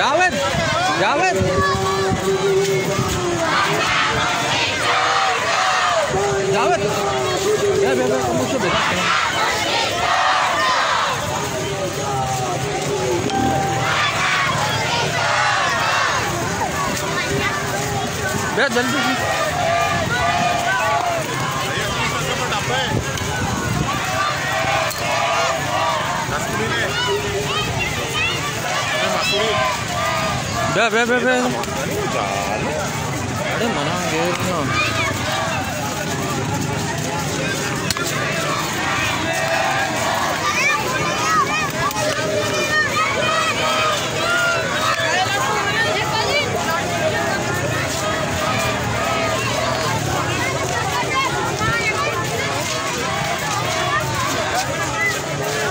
جاوید، جاوید، جاوید، بیا، بیا، بیا، تماشا بیا۔ بیا جلدی۔ بیا، بیا، بیا، بیا۔ اڑے منا گیر نا۔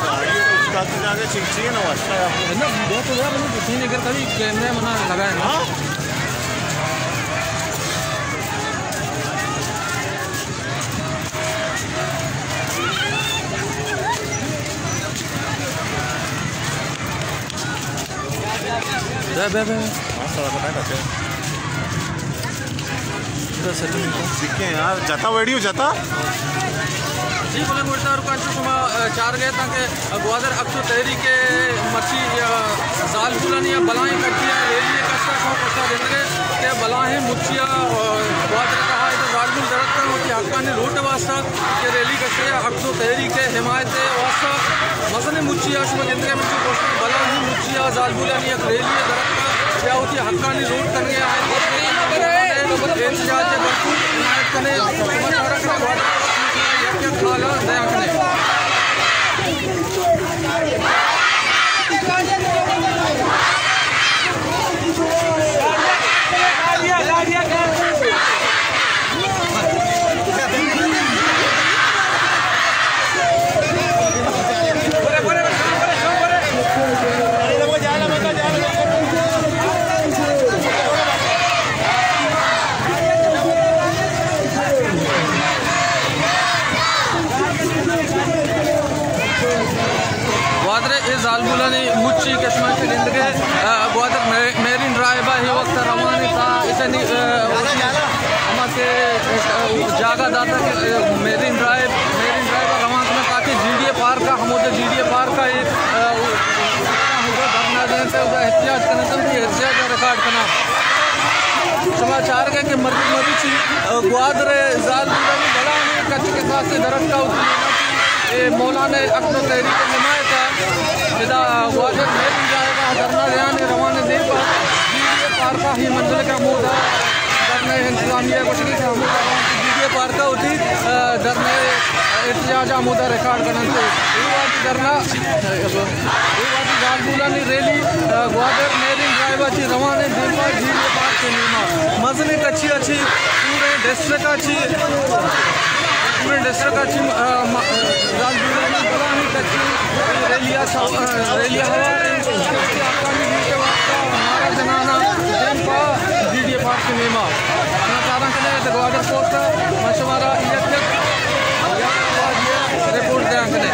گاڑی تو اس کا تو جاگہ چیک چیک نہ واسطہ ہے۔ نہ، بہت ہو گیا، میں نے دیکھے نہیں کرتا، بھی کیمرے میں نہ لگا ہے نا۔ ہاں۔ بے، بے، بے۔ ہاں، سر، بتائیں، بتائیں۔ ادھر سے تو نکال۔ سکے یار، جتا ویڈیو جتا۔ جی، بلے مجدار کو انچو شما، آ، چار گئے تاکہ گوادر اکسو تحریک ءِ مرچی یا زالبولانی یا بلاہیں کچی ءَ ریلی ءِ کش ءَ شما پشت ءَ گندگ ءَ کہ بلاہیں مچی ءَ، آ، گوادر ءِ تہا ادا زالبول دراتکگ وتی حقانی لوٹ ءِ واسطہ کہ ریلی کش ءَ اکسو تحریک ءِ حمایت ءِ واسطہ مزنیں مچی ءَ شما گندگ ءَ منچو پشت ءَ بلاہیں مچی ءَ زالبولانی یک ریلی ءَ دراتکگ یا وتی حقانی لوٹ کنگ ءَ آ احتجاج ءَ بھرپور حمایت کنے۔ شما چارگ ءَ گوادر یک یک کالا دیا کنے۔ گوادر ءِ اے زالبولانی مچی کہ شما چہ گندگ ءَ، آ، گوادر مے-، میرین ڈرائیو ءَ اے وقت روان اِنت تا اشانی، آ، ہما کہ، آ، جاگہ داتا کہ، آ، میرین ڈرائیو، میرین ڈرائیو ءَ روان کناں تاکہ جی ڈی اے پارک ءَ، ہمودا جی ڈی اے پارک ءَ اے، آ، دھرنا دینت ءُ احتجاج کننت، احتجاج ءَ ریکارڈ کناں۔ شما چارگ ءَ کہ مر-، مروچی، آ، گوادر ءِ زالبولانی بلاہیں کچ ءُ کساسے دراتکگ وتی اے مولانا اکبر تحریک ءِ حمایت ءَ ادا گوادر میرین ڈرائیو ءَ دھرنا دیان ءَ روان اِنت دیم پہ جی ڈی اے پارک ءَ، ہمے منزل کہ ہمودا دھرنا ءِ انتظامیہ ءَ گوشگ ءَ کہ ہمودا روان اِنت جی ڈی اے پارک ءَ وتی، آ، دھرنا ءِ احتجاج ءَ ہمودا ریکارڈ کننت۔ اے وھدی دھرنا، اے وھدی زالبولانی ریلی، آ، گوادر میرین ڈرائیو ءَ چہ روان اِنت دیم پہ جی ڈی اے پارک ءِ نیما۔ مزنیں کچی ءَ چہ پوریں ڈسٹرکٹ ءَ چہ، پوریں ڈسٹرکٹ ءَ چہ، آ، م-، زالبولانی بلاہیں کچی ریلی ءَ سو-، آ، ریلی ءَ ہوار اِنت۔ حقانی لوٹ ءِ واسطہ مارا جنان ءَ دیم پہ جی ڈی اے پارک ءِ نیما۔ شما چاران کنے ات گوادر پوسٹ ءَ، من شمارا یک یک رپورٹ دیان کنے۔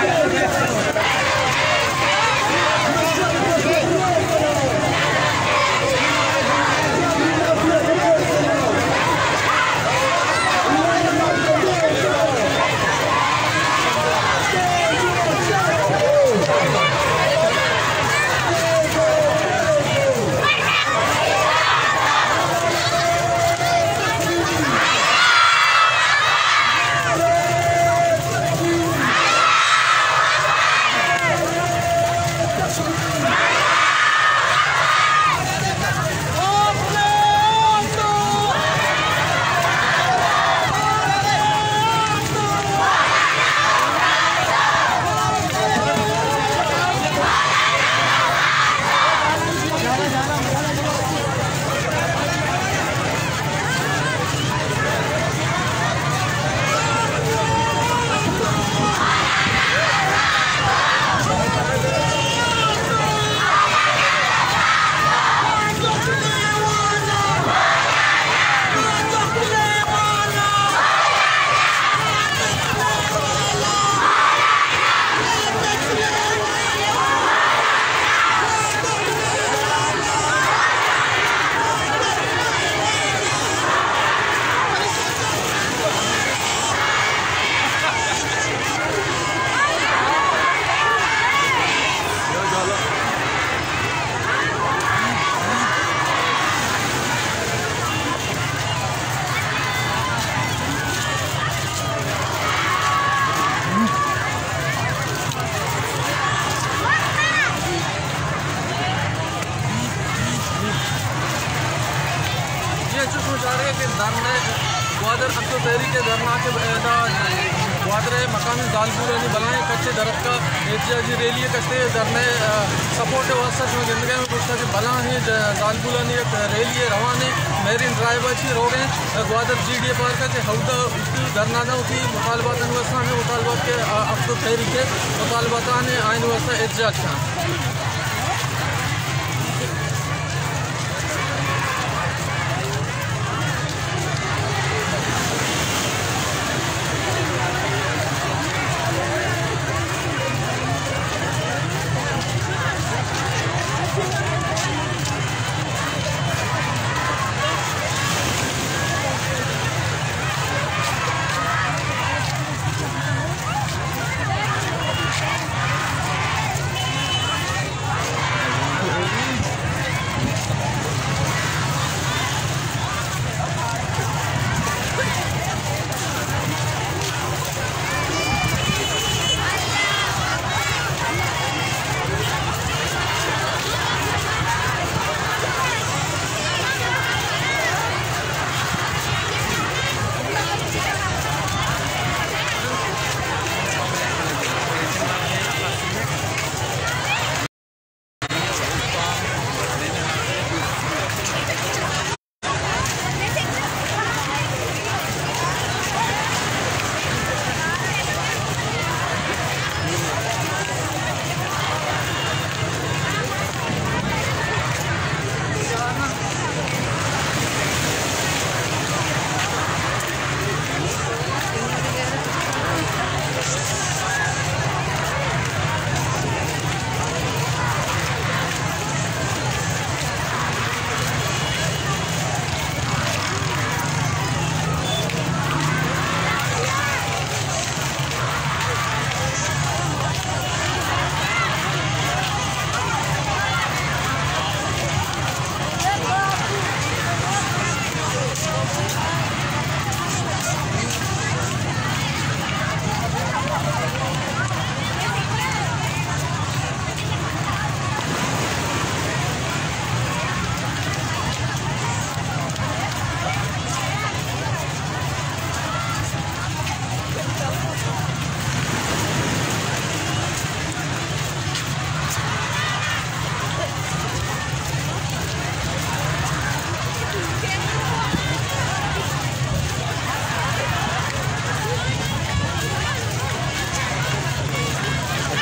کہ دھرنے گوادر اکتو تحریک ءِ دھرنا کہ ادا گوادر ءِ مقامی زالبولانی بلائیں کچے درتکا احتجاجی ریلی ءَ کشتے دھرنے، آ، سپورٹ ءِ واسطہ شما گندگا ایں گوشتا کہ بلاہیں ج-، زالبولانی یک ریلی ءِ روانے میرین ڈرائیو ءَ چی روگ ءَ ایں Gwadar G D A park ءَ کہ ہمودا وتی دھرنا داں وتی مطالباتانی واسطہ ہمے مطالبات کہ، آ، اکتو تحریک ءِ مطالباتاں آئین واسطہ احتجاج کاں۔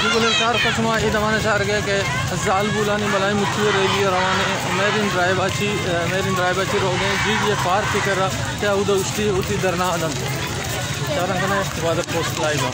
جی گلیں چاروکاں، شما اے دمان ءَ چارگ ءَ ئے کہ زالبولانی بلاہیں مچی ریلی روان ایں میرین ڈرائیو ءَ چی، میرین ڈرائیو ءَ چی روگ ءَ ایں جی ڈی اے پارک ءِ کرا کہ اودا اوشتی وتی دھرنا دنت۔ چاراں کنئے گوادر پوسٹ لائیو ءَ۔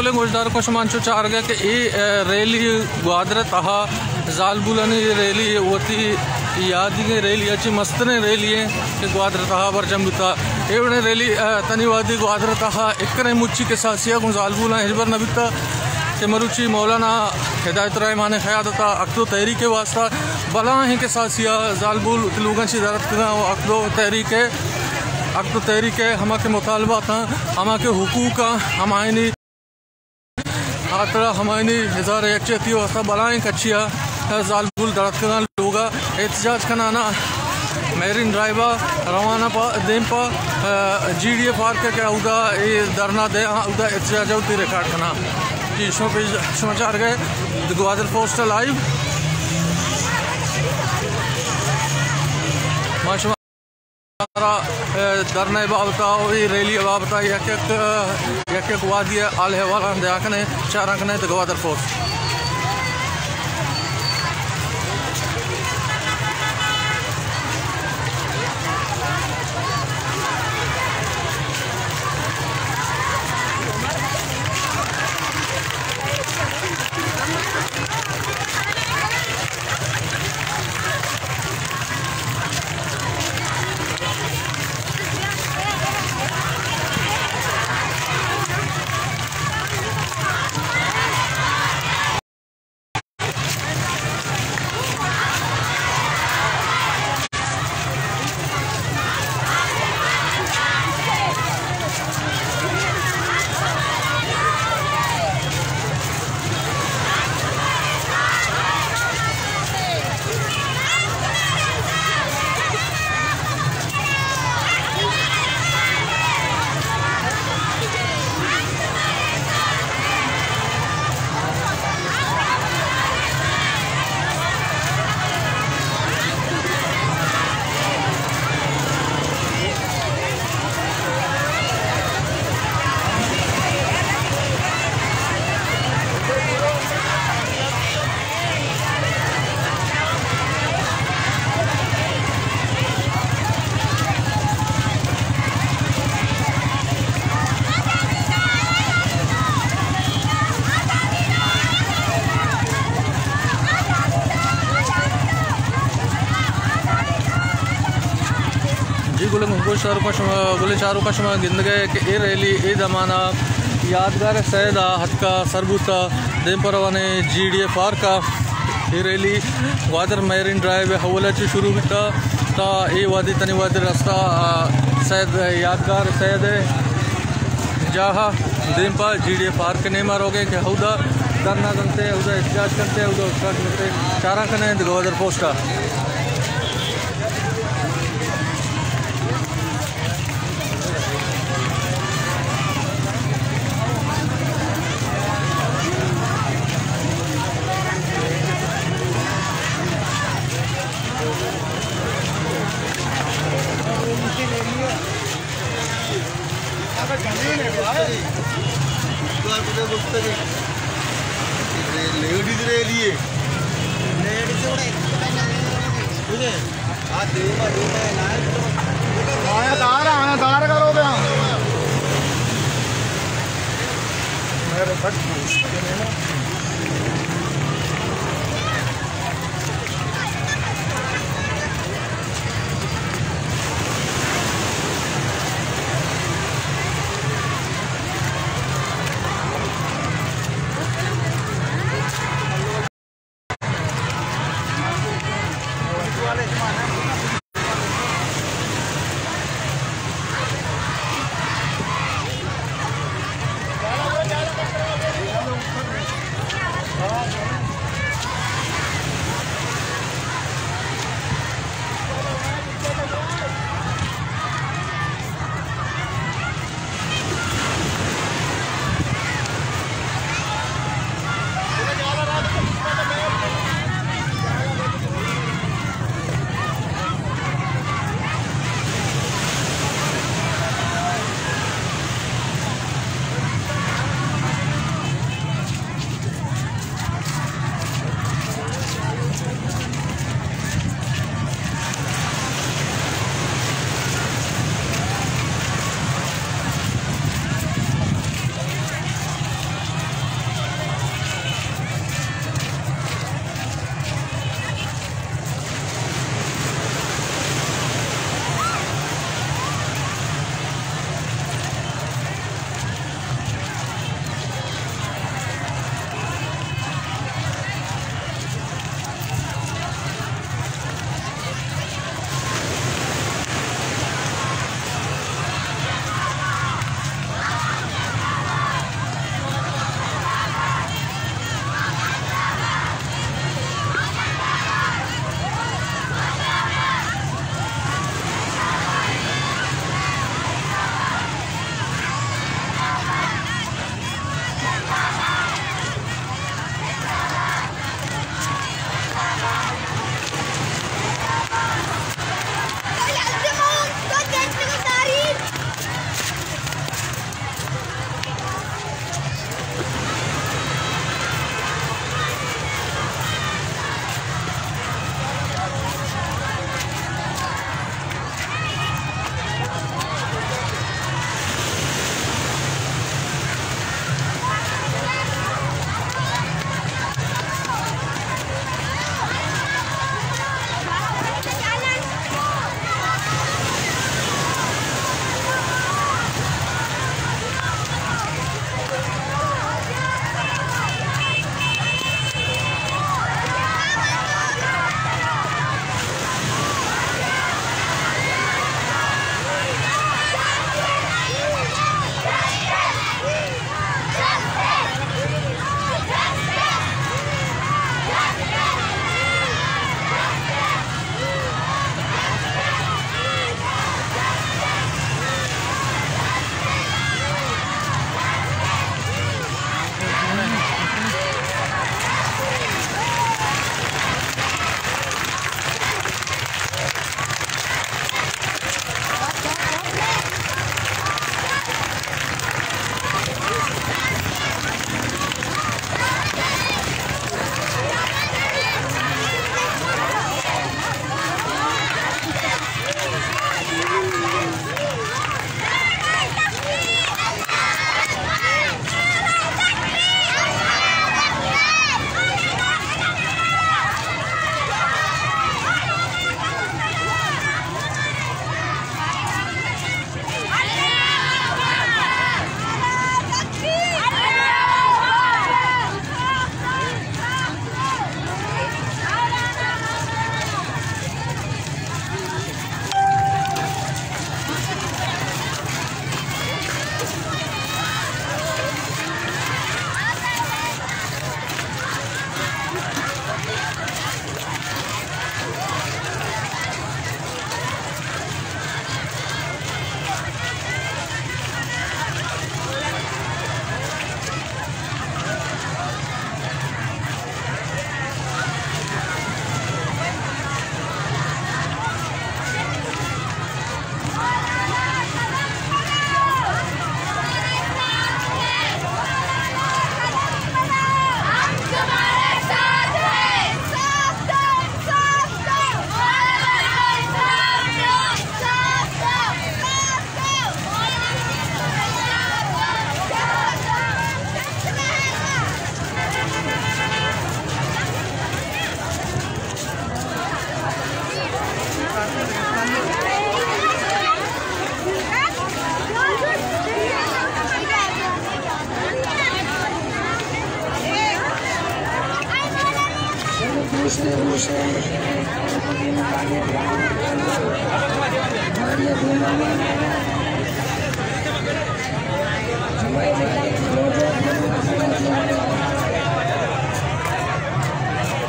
گلیں گوشداروکاں، شما انچو چارگ ءَ کہ اے، اے، ریلی گوادر ءِ تہا زالبولانی ریلی وتی یادگیں ریلی ءَ چہ مستریں ریلی ایں کہ گوادر ءِ تہا برجم بوتا۔ اے وڑیں ریلی، اے، تنی وہدی گوادر ءِ تہا اکریں مچی کساسی ءَ گوں زالبولاں ہچبر نہ بیتا کہ مروچی مولانا ہدایت الرحمان ءِ قیادت ءَ اکدو تحریک ءِ واسطہ بلاہیں کساسی ءَ زالبول وتی لوگاں چہ در اتکگاں و اکدو تحریک ءِ، اکدو تحریک ءِ ہما کہ مطالبات آں، ہما کہ حقوق آں، ہمایانی خاطرا، ہمایانی اظہار یکجہتی ءِ واستہ بلاہیں کچی ءَ زالبول در اتکگاں لوگ ءَ احتجاج کنان ءَ میرین ڈرائیو ءَ روان ءَ پہ دیم پہ، آ، جی ڈی اے پارک ءَ کہ اودا اے دھرنا دے آں، اودا احتجاج ءَ وتی ریکارڈ کناں۔ جی، شما پیش، شما چارگ ءَ گوادر پوسٹ لائیو۔ ما شما را، اے، دھرنا ءِ بابت ءَ و اے ریلی ءِ بابت ءَ یک یک، اے، یک یک وہدی ءَ حال احوال ہم دیا کنیں، چاراں کنیں تو گوادر پوسٹ۔ جی گلیں گوش چاروکاں شما، گلیں چاروکاں شما گندگ ءَ کہ اے ریلی اے دمان ءَ یادگار سید ءَ اتکا سر بوتا دیم پہ روان ءَ جی ڈی اے پارک ءَ۔ اے ریلی گوادر میرین ڈرائیو ءِ اول ءَ چہ شروع بیتا تا اے وہدی تنی وہدی رستہ، آ، سید، یادگار سید ءِ جاہ ءَ دیم پہ جی ڈی اے پارک ءِ نیم ءَ روگ ءَ کہ اودا دھرنا دنت ءُ اودا احتجاج کنت ءُ اودا اتکا کنت۔ چاراں کنیں گوادر پوسٹ ءَ۔ لیڈیز ریلی ہے۔ آیا دار، آیا دار کرو بیا۔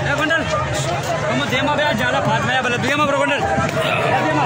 اے گونڈل، تم دیما بیا، جالا فاطمہ یا بلد دیما برو گونڈل۔ دیما۔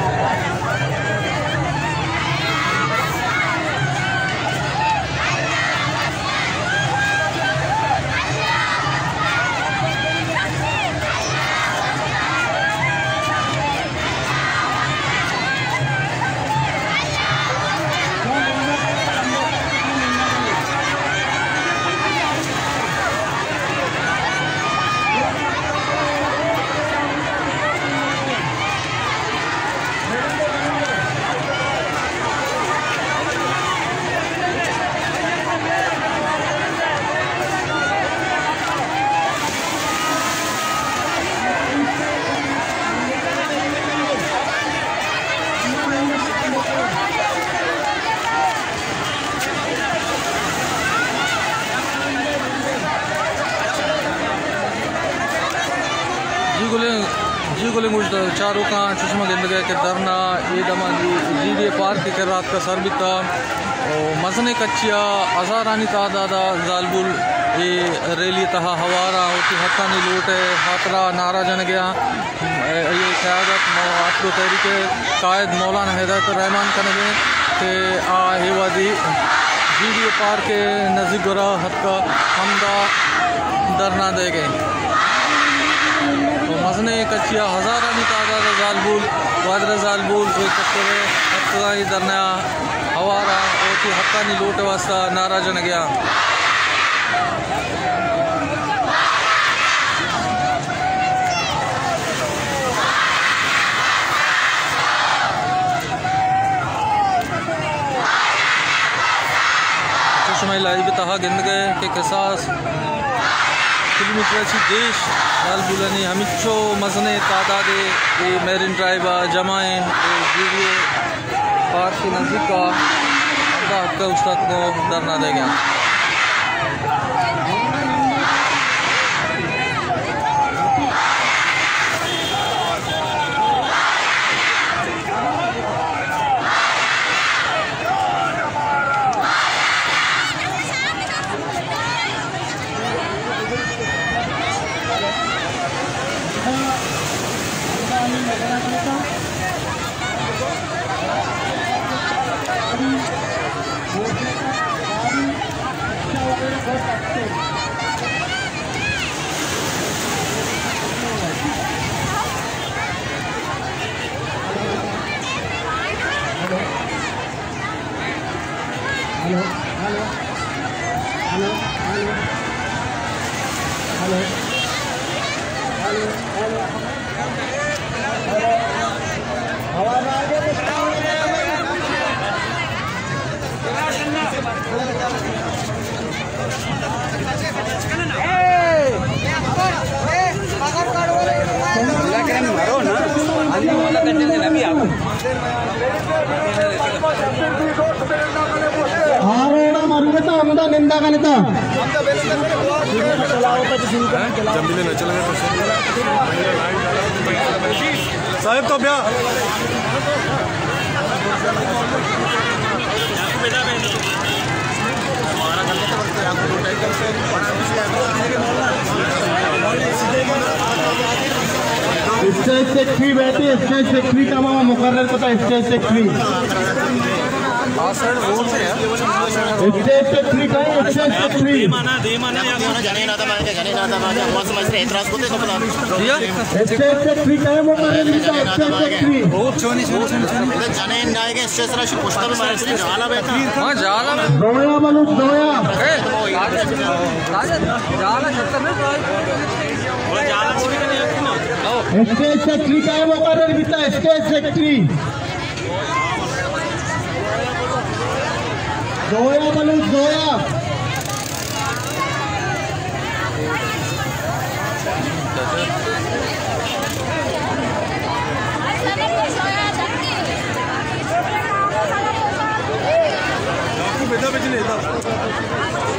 جی گلیں، جی گلیں گوشدار چاروکاں، چو شما گندگ ءَ کہ دھرنا اے دمان جی ڈی اے پارک ءِ کرا اتکا سر بیتا۔ ءُ مزنیں کچی ءَ ہزارانی تعداد ءَ زالبول اے ریلی ءِ تہا ہوار ءَ وتی حقانی لوٹ ءِ ہاترا نعرہ جنگ ءَ آں۔ اے، اے قیادت مو-، آپٹو تحریک ءِ قائد مولانا ہدایت الرحمان کنگ ءَ کہ آ اے وہدی جی ڈی اے پارک ءِ نزیک گورا اتکا ہمدا دھرنا دئیگ ءَ۔ ءُ مزنیں کچی ءَ ہزارانی تعداد ءَ زالبول، گوادر ءِ زالبول، اے چکر ءَ اتکگاں اے دھرنا ءَ ہوار ءَ وتی حقانی لوٹ ءِ واستہ نعرہ جنگ ءَ آں۔ چو شما لائیو ءِ تہا گندگ ءَ کہ کساس کلومیٹر ءَ چہ گیش زالبولانی ہمینچو مزنیں تعدادے اے میرین ڈرائیو ءَ جمع ایں، اے جی ڈی اے پارک ءِ نزیک ءَ ہمدا اتکا اوشتاتگ ءُ دھرنا دئیگ ءَ آں۔ Hello, hello, hello, hello, hello, hello, hello. آروڑا مروتا ہمدا نندا کنتا۔ صاحب تو بیا۔ اسٹیج سیکرٹری بیٹھے، اسٹیج سیکرٹری کا ماما مقرر پتا، اسٹیج سیکرٹری۔ اسٹیج سیکرٹری کا ہے، اسٹیج سیکرٹری۔ اسٹیج سیکرٹری کا ہے مقرر پتا، اسٹیج سیکرٹری۔ جنین نائگے اسٹیج سرا شو پشتا بھی مارے، جالا بیٹا۔ ہاں، جالا۔ دویا بلوچ، دویا۔ اے، ساجد، ساجد، جالا چھتر نہیں، ساجد۔ اسٹیج سیکرٹری کا ہے مقرر بیتا، اسٹیج سیکرٹری۔ دویا بلوچ، دویا۔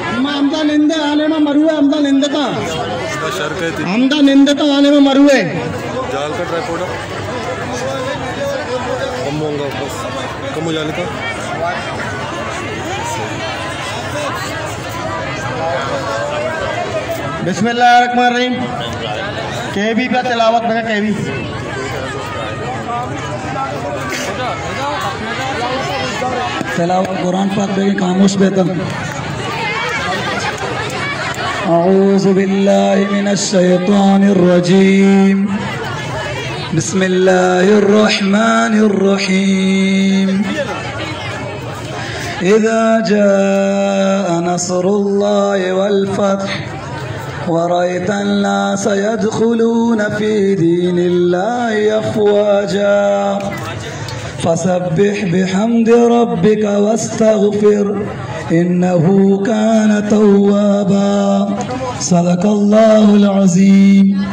اما ہمدا نندے، آلے ما مروے ہمدا نندتا۔ ہمدا نندتا آنے میں مروے۔ جال کا ٹرائپوڈ ہے۔ کم ہوں گا بس۔ کم ہو جانے کا۔ بسم اللہ الرحمن الرحیم۔ کے بی پہ تلاوت بگا، کے بی۔ تلاوت قرآن پاک بگے، خاموش بیتن۔ أعوذ بالله من الشيطان الرجيم. بسم الله الرحمن الرحيم. إذا جاء نصر الله والفتح ورأيت الناس يدخلون في دين الله أفواجا فسبح بحمد ربك واستغفره إنه كان توابا. صدق الله العظيم.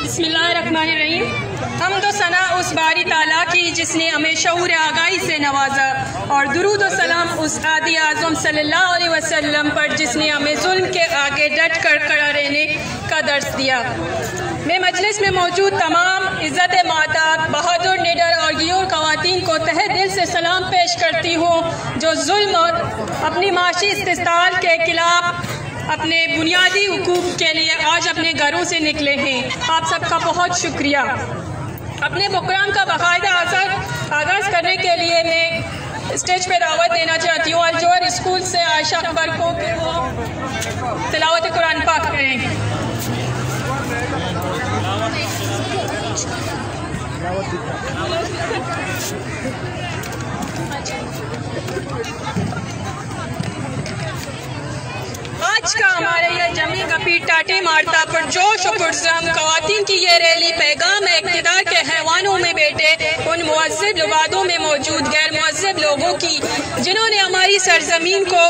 بسم اللہ الرحمن الرحیم۔ حمد و ثنا اس باری تعالیٰ کی جس نے ہمیں شعور آگاہی سے نوازا، اور درود و سلام اس عادی اعظم صلی اللہ علیہ وسلم پر جس نے ہمیں ظلم کے آگے ڈٹ کر کھڑا رہنے کا درس دیا۔ میں مجلس میں موجود تمام عزت مآتات، بہادر نڈر اور غیور خواتین کو تہہ دل سے سلام پیش کرتی ہوں، جو ظلم اور اپنی معاشی استحصال کے خلاف اپنے بنیادی حقوق کے لیے آج اپنے گھروں سے نکلے ہیں۔ آپ سب کا بہت شکریہ۔ اپنے پروگرام کا باقاعدہ آغاز، آغاز کرنے کے لیے میں اسٹیج پہ دعوت دینا چاہتی ہوں الجوہر اسکول سے عائشہ اکبر کو کہ وہ تلاوت قرآن پاک کریں۔ آج کا ہمارا یہ جمعی گپی ٹاٹے مارتا پر جوش و پرزم خواتین کی یہ ریلی پیغام ہے اقتدار کے ایوانوں میں بیٹھے ان معزز لبادوں میں موجود غیر معزز لوگوں کی، جنہوں نے ہماری سرزمین کو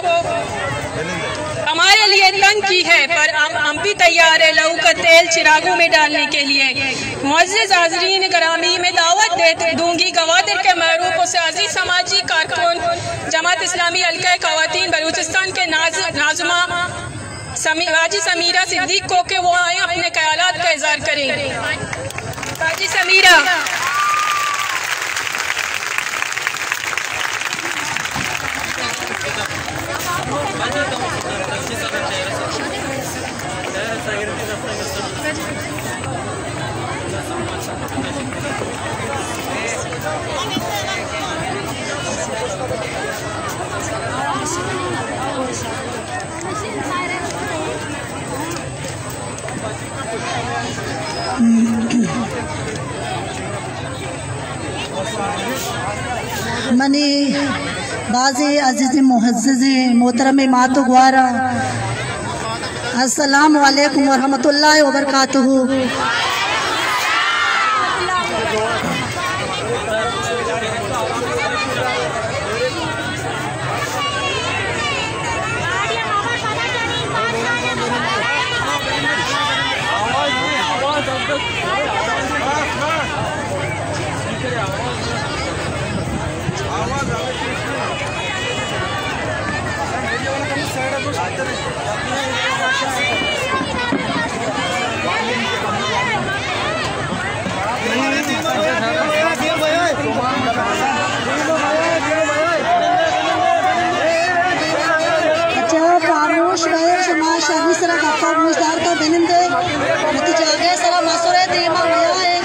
ہمارے لیے تنگ کی ہے، پر ہم، ہم بھی تیار ہیں لہو کا تیل چراغوں میں ڈالنے کے لیے۔ معزز حاضرین گرامی، میں دعوت دے دوں گی گوادر کے معروف و سیاسی سماجی کارکن، جماعت اسلامی حلقہ خواتین بلوچستان کے ناز-، ناظمہ سمی-، حاجی سمیرہ صدیق کو کہ وہ آئیں اپنے خیالات کا اظہار کریں۔ حاجی سمیرہ۔ منی بازیں عزیزیں معززیں محترمیں مات و گواراں، السلام علیکم ورحمۃ اللہ وبرکاتہ۔ اچھا، خاموش بئے، شما شرمی سرا گپا گوش دار کا بنندے، وتی جاگہ سرا مسورے، دیما ویا ہے،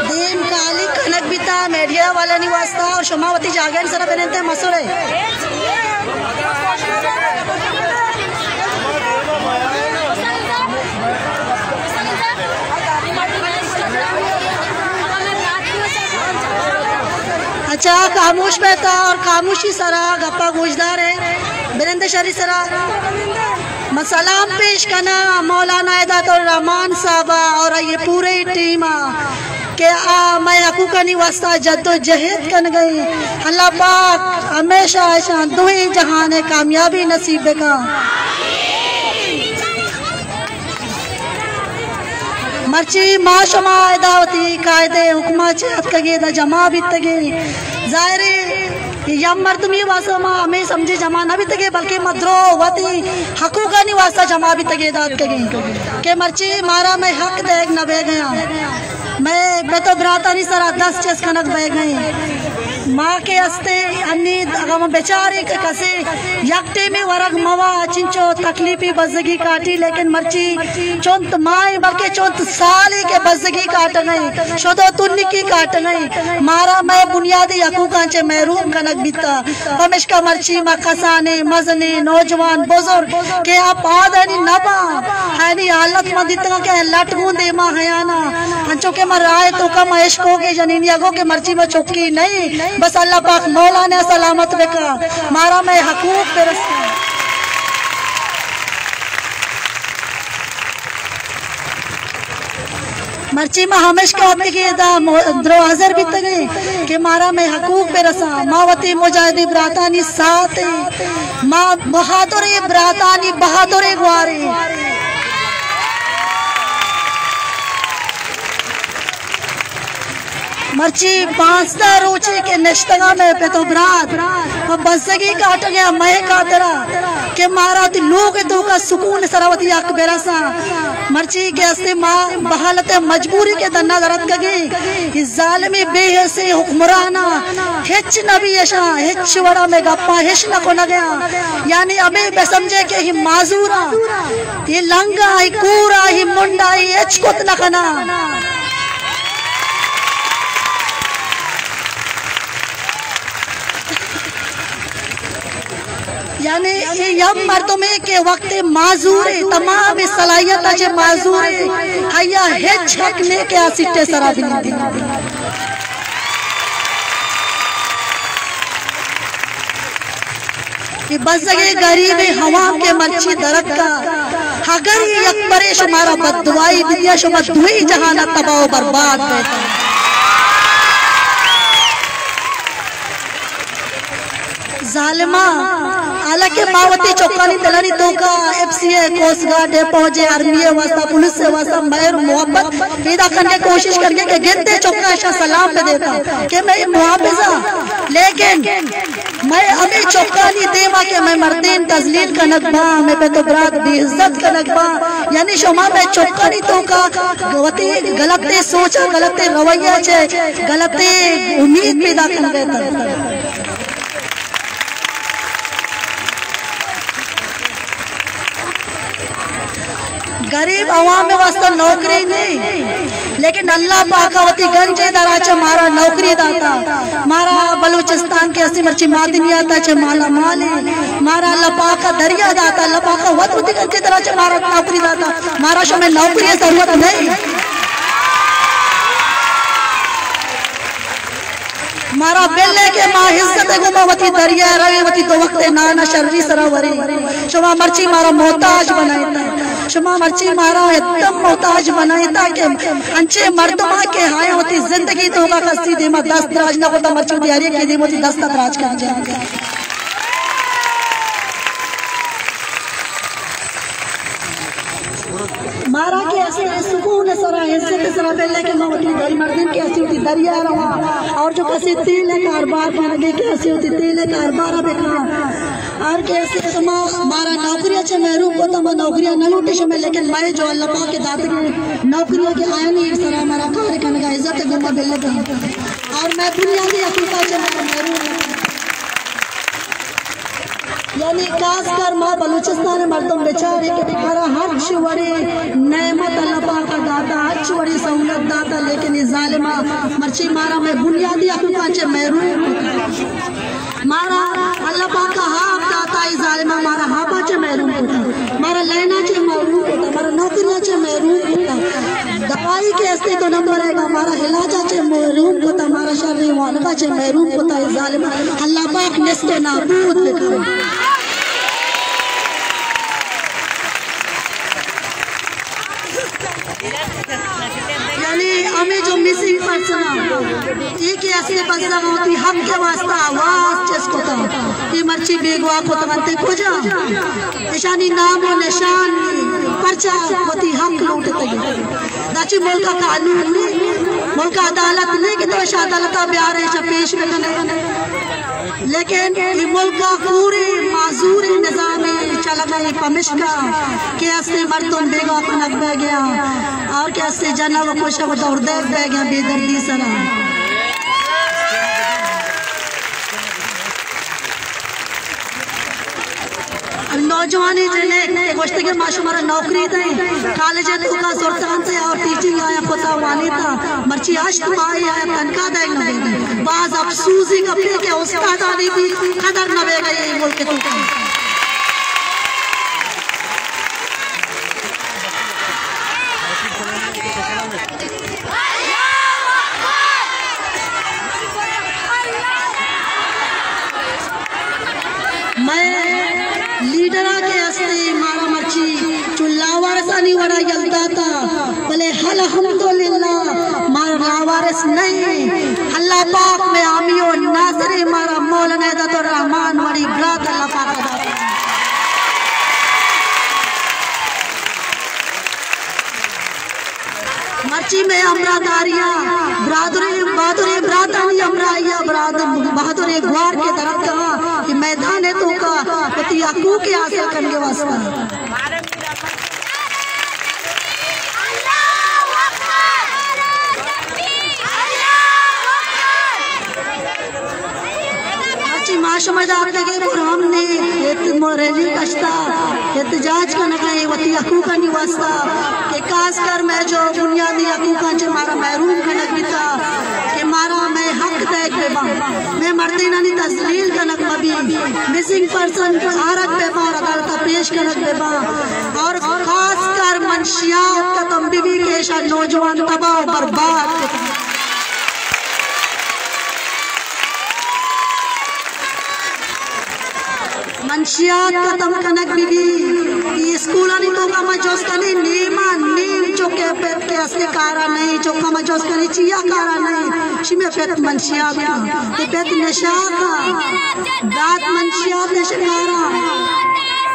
دیم کالی کنک بیتا میڈیا والانی واسطہ، اور شما وتی جاگہ سرا بنندے مسورے۔ اچھا، خاموش بیتا اور خاموشی سرا گپا گوشدار ہے۔ برند شری سرا من سلام پیش کناں مولانا ہدایت الرحمان صاحب اور یہ پورے ٹیم کہ آ مئے حقوقانی واسطہ جد و جہد کنگئی۔ اللہ پاک ہمیشہ اشاں دوئیں جہان کامیابی نصیب بکا۔ مرچی ما شما ادا وتی قائد حکما چہ اتکگیں، ادا جمع بیتگیں۔ ظاہر ہے، یک مردمی واسطہ ما ہمے سمجھے جمع نہ بیتگیں، بلکہ ما درو وتی حقوقانی واسطہ جمع بیتگیں، ادا اتکگیں کہ مرچی مارا مئے حق دیگ نہ بیگیاں، مئے پت و براتانی سرا دست چست کنگ بیگیں۔ ما کہ ہستیں، انی اگاں ما بچاریں کہ کسے یک ٹیمے ورگ موا، چنچو تکلیفی بزگی کاٹی، لیکن مرچی چنت ماہیں بلکہ چنت سالے کہ بزگی کاٹگیں، شد و تنکی کاٹگیں، مارا مئے بنیادی حقوقاں چہ محروم کنگ بیتا۔ پمشکا مرچی ما کسانیں، مزنیں، نوجوان، بزرگ کہ آ پادانی نباں، آیانی حالت ما دیتگاں کہ لٹ گوں دیما ہیانا، انچو کہ ما راہ توکا ما اشکوگے جنینی اگو کہ مرچی ما چکی نہیں، بس اللہ پاک مولانا سلامت بکا، مارا مئے حقوق برسا۔ مرچی ما ہمیشکا اتکگیں ادا مو-، درو حاضر بیتگیں کہ مارا مئے حقوق برساں۔ ما وتی مجاہدی براتانی ساتھ ایں۔ ما بہادریں براتانی بہادریں گواریں۔ مرچی پانزدہ روچے کہ نشتگاں مئے پت و برات، پہ بزگی کاٹگے مئے خاطرا کہ مارا وتی لوگ توکا سکون سرا وتی حق برساں۔ مرچی کہ ہستے ما بحالت مجبوری کہ دنا درتکگیں، کہ ظالمی بے حسیں حکمراناں ہچ نبی اشاں، ہچ وڑا مئے گپاں ہچ نہ کنگیاں۔ یعنی ہمے بہ سمجھے کہ ہی معذوراں، ہی لنگاں، ہی کوراں، ہی منڈاں، ہی ہچ کت نہ کناں۔ یعنی اے یک مردمے کہ وقت معذورے، تمام صلاحیت چہ معذورے، حیا ہچ حق نے کہ آ سیٹے سرا بنندی۔ کہ بزگیں غریبیں عوام کہ مرچی درتکا، اگر یک برے شمارا بددعائی بدیا، شما دوئی جہانا تباہ و برباد بیتا۔ ظالماں، حالانکہ ما وتی چکانی دلانی توکا ایف سی اے، کوسٹ گارڈ اے، فوج اے، آرمی اے واسطہ، پولیس اے واسطہ مہر محبت پیدا کرنے کوشش کرنے کہ گندے چکا اشاں سلام پہ دیتا کہ مئے محافظہ، لیکن مئے ہمے چکانی دیما کہ مئے مردین تذلیل کنگ باں، مئے پت و برات بے عزت کنگ باں، یعنی شما مئے چکانی توکا وتی غلطیں سوچا، غلطیں رویہ چہ، غلطیں امید پیدا کنگ ء تر۔ غریب عوام ء واستہ نوکری نہیں، لیکن اللہ پاک ء وتی گنج ء درا چہ مارا نوکری داتا۔ مارا بلوچستان کہ ہستی مرچی معدنیات ء چہ مالا مال ایں۔ مارا اللہ پاک ء دریا داتا، اللہ پاک ء وت وتی گنج ء درا چہ مارا نوکری داتا۔ مارا شمئے نوکری ء ضرورت نہیں۔ مارا بل ء کہ ما عزت ء گوما وتی دریا ء رویں، وتی دو وقت ء نان ء شری سرا وریں۔ شما مرچی مارا محتاج بنائیتا، شما مرچی مارا اتم محتاج بنائیتا کہ انچیں مردماں کہ آیاں وتی زندگی توکا کسی دیما دست دراج نہ کتا، مرچی وتی ہر یکے دیما وتی دست دراج کن جائیں۔ مارا کہ اسے سکون سرا، عزت سرا بلے کہ ما وتی دری مردم کہ اسے وتی دریا رواں، اور جو کسی تیل کاروبار کنگے کہ اسے وتی تیل کاروبار بکاں، اور کہ اسے شما مارا نوکری چہ محروم کتا، ما نوکری نہ لوٹی شمے، لیکن مئے جو اللہ پاک داتگے نوکری کہ آیانی سرا مارا کار کنگا عزت گما بلے، اور مئے بنیادی حقوق چہ مارا محروم۔ یعنی خاص کر ما بلوچستان ء مردم بچارے کہ مارا ہرچ وڑے نعمت اللہ پاک ء داتا، ہرچ وڑے سہولت داتا، لیکن اے ظالماں مرچی مارا مئے بنیادی حقوقاں چہ محروم کتا۔ مارا اللہ پاک ء آپ داتا، اے ظالماں مارا آپاں چہ محروم کتا، مارا لائناں چہ محروم کتا، مارا نوکریاں چہ محروم کتا۔ دوائی کہ استے دو نمبر ء، مارا علاج ء چہ محروم کتا، مارا شر وانگ ء چہ محروم کتا، اے ظالم اللہ پاک نیست و نابود بکن۔ اے کہ استے بزگ وتی حق ءِ واسطہ آواز چست کتا، اے مرچی بیگواہ کتگ انت کجا؟ اشانی نام و نشان نی، پرچا وتی حق لوٹتگ؟ داچی ملک ءَ قانون نی، ملک ءَ عدالت نی کہ تو اش عدالت ءَ بیارے، اش پیش بکنے۔ لیکن اے ملک ءَ پورے معذوری نظامے چلگ ءَ اے پمشکا کہ استے مردم بیگواہ کنگ بیگ ءَ اور کہ استے جنگ و کشگ و دور دئیگ بیگ ءَ بے دردی سرا۔ نوجوانیں جنک کہ گوشتے کہ ما شمارا نوکری دئیں، کالج ءِ توکا زرتگ انت اور ٹیچنگ آیاں کتا وانیتا، مرچی ہشت ماہی آیاں تنخواہ دئیگ نہ بیگ۔ باز افسوزی گپے کہ استادانی بھی قدر نہ بیگ ءَ اے ملک ءِ توکا۔ مئے لیڈر ءَ کہ ہستے مارا مرچی چو لاوارثانی وڑا یل داتا، بلے الحمدللہ مارا لاوارث نہیں۔ اللہ پاک مئے حامی و ناصرے، مارا مولانا ہدایت الرحمان وڑی برات اللہ پاک ءَ داتا۔ مرچی مئے ہمراہ داریا برادریں، بہادریں براتانی ہمراہیا، برادر، بہادریں گوار کہ درتگاں کہ میدان ءِ توکا وتی حقوق ءِ حاصل کنگ ءِ واسطہ۔ مرچی ما شما داتگیں برہم نے، ات ریلی کشتا، احتجاج کنگا ایں وتی حقوقانی واسطہ کہ خاص کر مئے جو بنیادی حقوقاں چہ مارا محروم کنگ بیتا، کہ مارا مئے حق دئیگ بہ باں، مئے مردینانی تذلیل کنگ مہ بی، مسنگ پرسن آرگ بہ باں، عدالتا پیش کنگ بہ باں، اور خاص کر منشیات ختم بہ بی کہ ایشاں نوجوان تباہ و برباد بہ بی۔ منشیات ختم کنگ بہ بی۔ اے اسکولانی توکا ما جست کنیں، نیما نیم چکے پت کہ استے کارا نہیں، چکا ما جست کنیں چیا کارا نہیں، شی مئے پت منشیات کا، تے پت نشہ کا، برات منشیات ءِ شکارا۔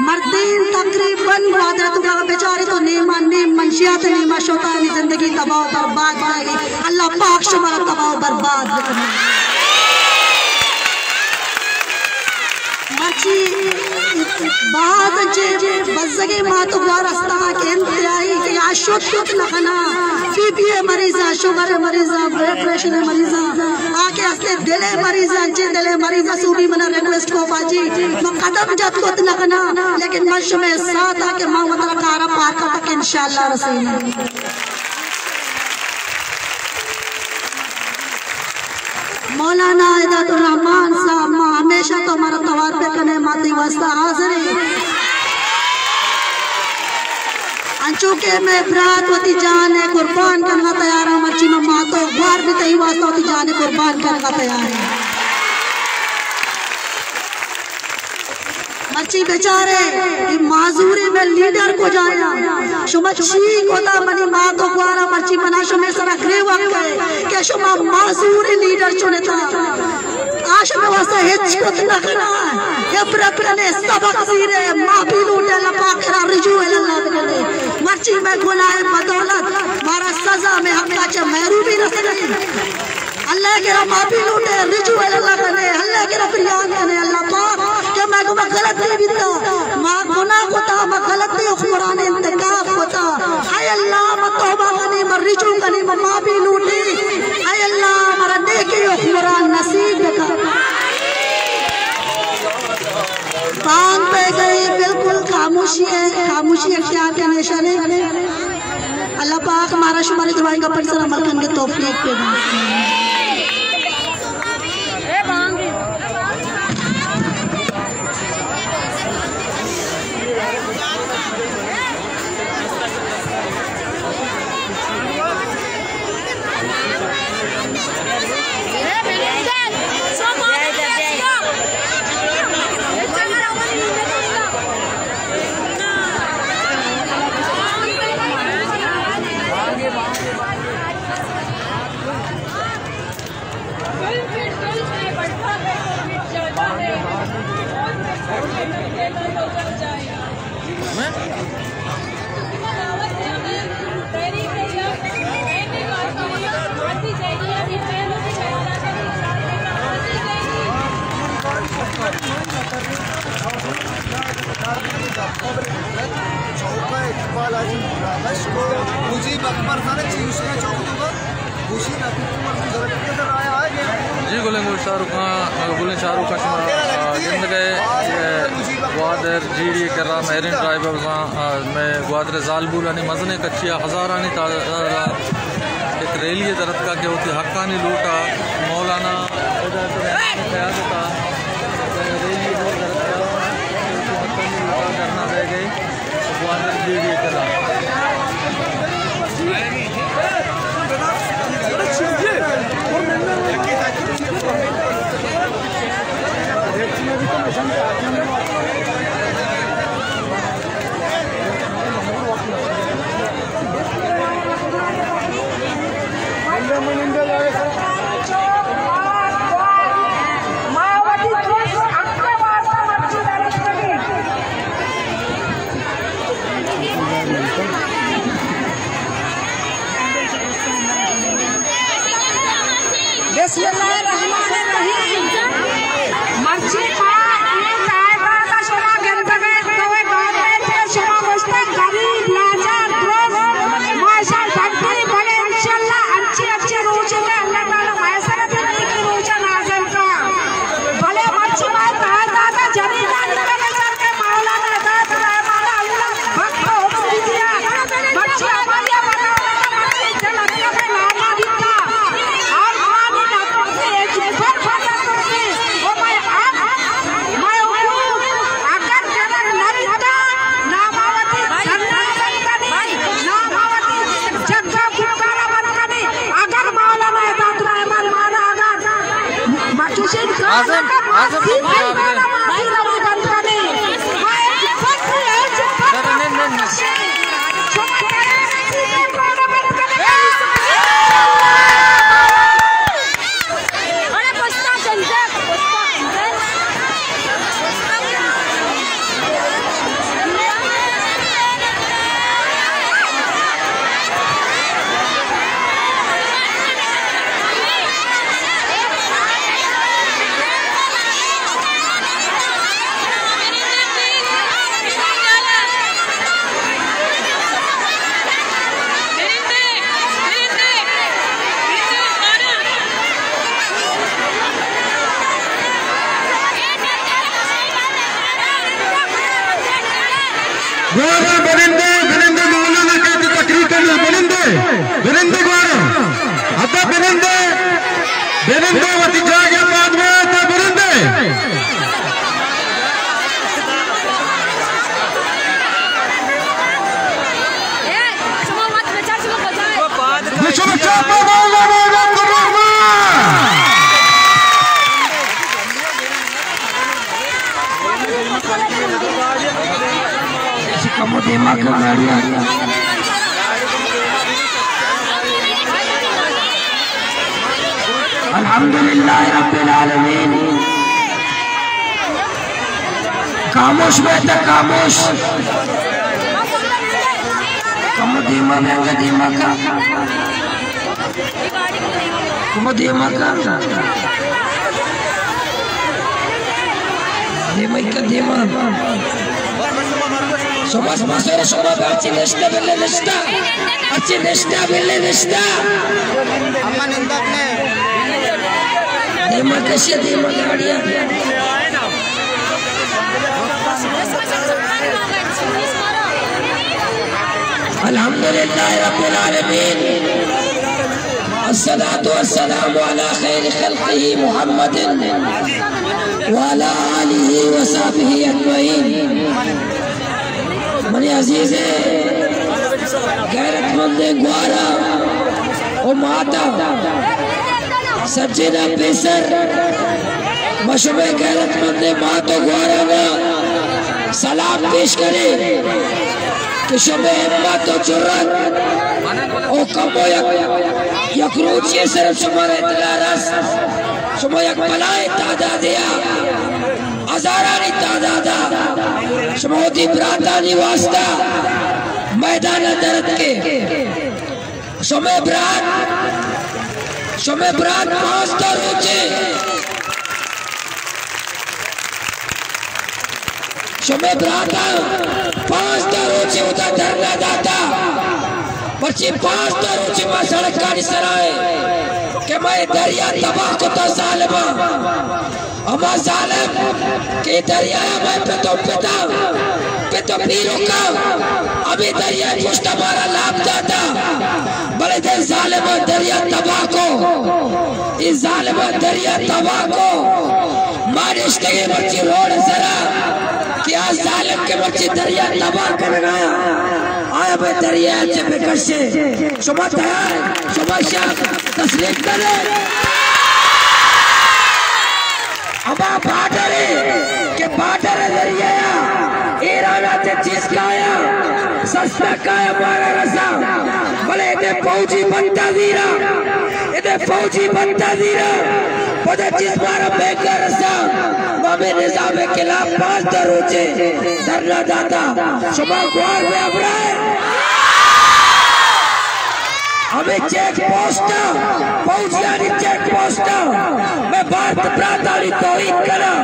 مردین تقریباً گوادر ءِ توکا بچارے تو نیما نیم منشیات، نیما شوتانی زندگی تباہ و برباد بیگی۔ اللہ پاک شمارا تباہ و برباد بکنے۔ مرچی باز انچیں بزگیں مات و گوار ہستاں کہ انتہائی کہ آ شت کت نہ کناں، بی پی ءِ مریضاں، شوگر ءِ مریضاں، بلڈ پریشر ءِ مریضاں، آ کہ ہستے دل ءِ مریضاں، انچیں دل ءِ مریضاں سوبی منا ریکویسٹ کو باجی، من قدم جت کت نہ کناں، لیکن من شمئے ساتھ آں کہ من وترا کارا پارکا تک انشاءاللہ رسیناں۔ مولانا ہدایت الرحمان صاحب، ما ہمیشہ تو مارا توار بہ کنے، ما تئی واسطہ حاضر ایں۔ انچو کہ مئے برات وتی جان ءَ قربان کنگا تیار ایں، مرچی ما مات و گوار بھی تئی واسطہ وتی جان ءَ قربان کنگا تیار ایں۔ مرچی بچارے، اے معذوریں مئے لیڈر کجایاں؟ شما چی کتا منی مات و گوارا؟ مرچی منا شمئے سرا گریوگ کئے کہ شما معذوریں لیڈر چنتا۔ آ شمئے واسطہ ہچ کت نہ کناں۔ عبرت کنے، سبق زیرے، معافی لوٹے، اللہ پاک ءَ را رجوع الی اللہ بکنے۔ مرچی مئے گناہ ءِ بدولت مارا سزا، مئے حقا چہ محرومی رسگی۔ اللہ ءِ کرا معافی لوٹے، رجوع الی اللہ کنے، اللہ ءِ کرا فریاد کنے، اللہ پاک کہ مئے گوما غلطی بیتا، ما گناہ کتا، ما غلطیں حکمران انتخاب کتا۔ اے اللہ، ما توبہ کنی، ما رجوع کنی، ما معافی لوٹی۔ اے اللہ، مارا نیکیں حکمران نصیب بکن۔ بانگ پہ گئی، بالکل خاموشی ہے، خاموشی اختیار کرنے شانے۔ اللہ پاک مارا شمارے دعائیں گپن سر عمل کنگے توفیق دے۔ چوک ءَ اقبال حاجی مراگش کو مجیب اکبر خان چیوش کا چوک تو گوشی نہ کچھ مردم ضرورت کے اندر آیا ہے۔ جی گلیں گوش شاہ رخ خان، گلیں شاہ رخ خان شما، آ، گندگ ءَ، اے، گوادر جی ڈی اے کرا میرین ڈرائیو بزاں، آ، مئے گوادر زالبولانی مزنیں کچی ءَ ہزارانی تعداد ءَ یک ریلی ءَ درتکا کہ وتی حقانی لوٹ ءَ مولانا ہدایت الرحمان ءِ قیادت ءَ ریلی ءَ درتکا کہ وتی حقانی لوٹ ءَ دھرنا دئیگ ءَ گوادر جی ڈی اے کرا۔ بسم اللہ الرحمن الرحیم۔ مرچی ما اے تائبہ ءَ شما گندگ ءَ تو گورنمنٹ ءَ شما گوشتگ غریب، لاچار، درست، ما اشاں ڈڈی، بلے انشاءاللہ انچی انچی روچ ءَ اللہ تعالی مئے سرا ترقی روچ ءَ نازل کا۔ بلے مرچی ما تائبہ ءَ جنینانی کمے سر کہ مولانا ہدایت الرحمان اللہ بخت ءَ حکم دیا۔ مرچی ہماری بنا اعظم، اعظم، گوارا بنندے، بنندے مولانا کہتے تقریر کرنا، بنندے، بنندے گوارا۔ ادا بنندے، بنندے وتی جاگہ پاد میں آتا بنندے۔ بشو چاپا مولانا عبدالرحمن۔ کمو دیما کا گاڑی آ گیا۔ الحمدللہ رب العالمین۔ خاموش بیٹا، خاموش۔ کمو دیما بینگا، دیما کا۔ کمو دیما کا۔ دیما کا دیما۔ شما، شما سر شما اچی نشتہ بلے نشتہ۔ اچی نشتہ بلے نشتہ۔ دیما کشی دیما گاڑیاں۔ الحمدللہ رب العالمین، الصلاة والسلام علی خیر خلقہ محمد وعلی آلہ وصحبہ اجمعین۔ منی عزیز غیرت مند گوارا و ماتا، سجینا پیسر، ما شمئے غیرت مند مات و گوارانا سلام پیش کنیں کہ شمئے ہمت و جرات و کمو یک، یک روچے سر شمارا اطلاع رس، شما یک بلائیں تعدادے آ ہزارانی تعداد ءَ شما وتی براتانی واسطہ میدان ءَ در اتکے۔ شمئے برات، شمئے برات پانزدہ روچے، شمئے براتاں پانزدہ روچے اودا دھرنا داتا، پرچی پانزدہ روچے ما سڑکانی سرا ایں کہ مئے دریا تباہ کتا ظالماں۔ ہما ظالم کہ دریا ءَ مئے پت ءُ پتاں، پت ءُ پیرکاں، ہمے دریا ءِ پشت ءَ مارا لاپ داتا، بلے دے ظالماں دریا تباہ کو، اے ظالماں دریا تباہ کو۔ ما نشتگیں مرچی روڈ ءِ سرا کہ آ ظالم کہ مرچی دریا تباہ کنگا، آیا مئے دریا ءَ چہ بکشے۔ شما تیار؟ شما شاہ تسلیم کرے۔ ہما بارڈر ءَ کہ بارڈر ءِ ذریعہ ءَ ایران ءَ چہ چیز کایا، سستا کایا مارا رسا، بلے ادے فوجی بٹا زیرا، ادے فوجی بٹا زیرا، پدا چیز مارا مہنگا رسا۔ ما ہمے نظام ءِ خلاف پانزدہ روچے دھرنا داتا۔ شما گوار بے ہبرائے۔ ہمے چیک پوسٹ ءَ، فوجیانی چیک پوسٹ ءَ، مئے بھارت براتانی توہین کناں،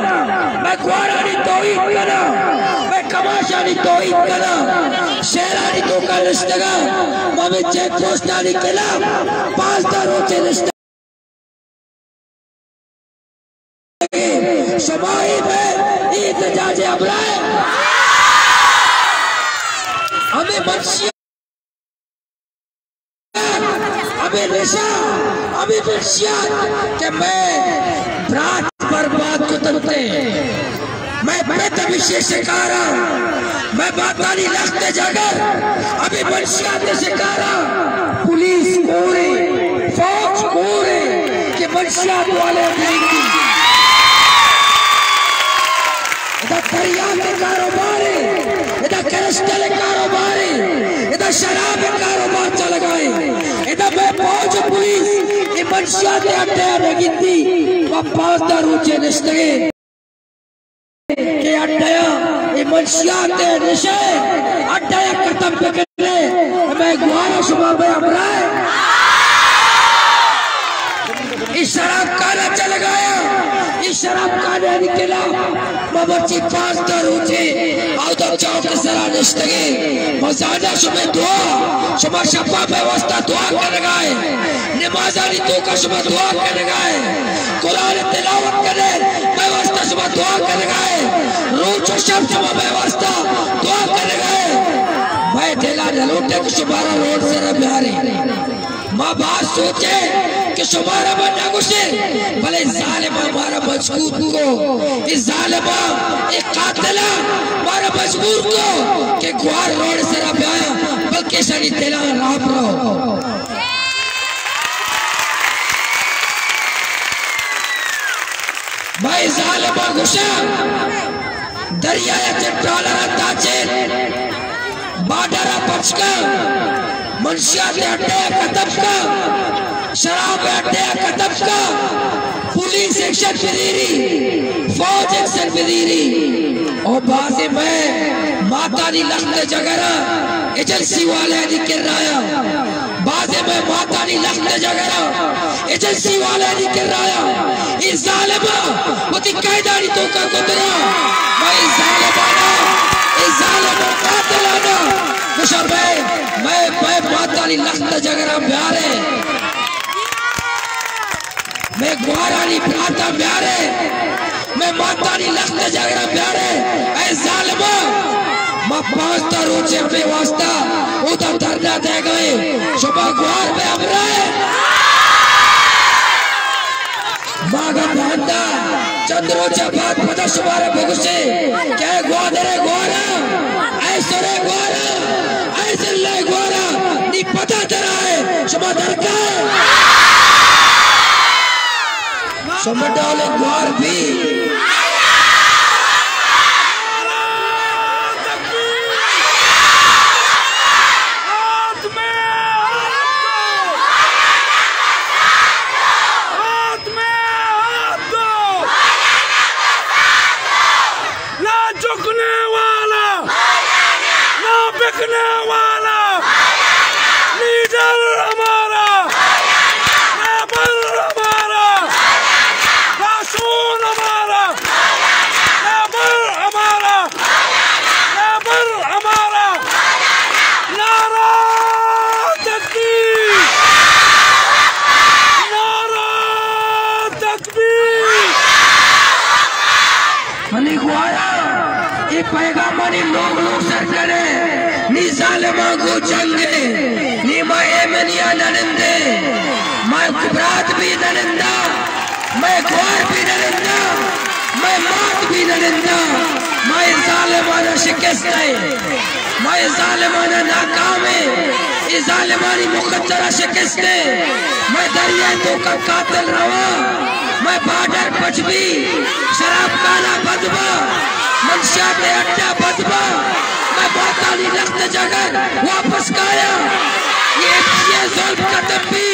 مئے گوارانی توہین کناں، مئے کماشانی توہین کناں، شہرانی توکا نشتگاں، ما ہمے چیک پوسٹانی خلاف پانزدہ روچے نشتگاں۔ شما اے مئے احتجاج ءِ ہمراہ اے۔ ہمے منشیات، ہمے نشہ، ہمے منشیات کہ مئے برات برباد کتنتے۔ مئے پت ہمیشی شکارا، مئے ماتانی لخت جگر ہمے منشیات شکارا۔ پولیس کورے، فوج کورے کہ منشیات والے بریدی۔ ادا تریاک کاروبارے، ادا کرسٹل کاروبارے، ادا شراب کاروبار چلگائے۔ ادا مئے فوج پولیس اے منشیات اڈے نگندی و پانزدہ روچے نشتگے۔ کہ اڈیا اے منشیات نشے اڈیا ختم بکنے، مئے گوارا شما بے ہمراہ۔ اے شراب خانہ چلگایا، اے شراب خانہ نکلا۔ ما مرچی پانزدہ روچے اودا چوک سرا نشتگے۔ مزانا شما دعا، شما شپا مئے واسطہ دعا کنگائے، نمازانی توکا شما دعا کنگائے۔ قرآن تلاوت کنے، مئے واسطہ شما دعا کنگائے۔ روچ و شپ شما مئے واسطہ دعا کنگائے۔ مئے دلا نلوٹے کہ شمارا روڈ سرا بیارے۔ ما باز سوچے کہ شمارا ما نگوشے، بلے ظالما مارا مجبور کو۔ اے ظالما، اے قاتلا مارا مجبور کو کہ گوار روڈ سرا بیایا، بلکہ شانی دلا راپ رو۔ مئے ظالما گوشاں، دریا ءَ چہ ٹرالر ءَ تاچے، بارڈر ءَ پچ کن، منشیات اڈے ءَ ختم کن، شراب اڈے ءَ ختم کن، پولیس ایکشن بزیری، فوج ایکشن بزیری۔ او بازیں مئے ماتانی لخت جگر ایجنسی والے دی کرایاں۔ بازیں مئے ماتانی لخت جگراں ایجنسی والانی کرایاں۔ اے ظالماں وتی قیدانی توکا کتراں۔ مئے ظالمانا، اے ظالماں قاتلانا گوشاں مئے، مئے، مئے ماتانی لخت جگراں بیارے۔ مئے گوارانی براتاں بیارے، مئے ماتانی لخت جگراں بیارے۔ اے ظالماں، ما پانزدہ روچے اپنے واسطہ اودا دھرنا دئیگائیں۔ شما گوار بے ہمراہ۔ ما اگاں باندا چند روچے بعد پدا شمارا بگوشے کہ اے گوادرے گوارا، اے سرے گوارا، اے ضلع گوارا، نی پدا درائے، شما درکائے۔ شما ڈولیں گوار بی۔ رکھنے والا لیڈر ہمارا، رہبر ہمارا، راشون ہمارا، رہبر ہمارا، رہبر ہمارا۔ نعرہ تکبیر! نعرہ تکبیر! منی گوارا، اے پیغامانی لوگ لوگ سر کنے، نی ظالماں گو جنگے، نی ما ایمنیا ننندے، ما برات بھی ننندا، مئے گوار بھی ننندا، مئے مات بھی ننندا، ما اے ظالمانا شکست اے، ما اے ظالمانا ناکام اے، اے ظالمانی مقدرہ شکست اے، مئے دریائے توکا قاتل روا، مئے بارڈر پچ بی، شراب خانہ بند با، منشیات اڈہ بند با، مئے بہتانی لخت جگر واپس کایا، اے ایف سی اے ظلم ختم بی،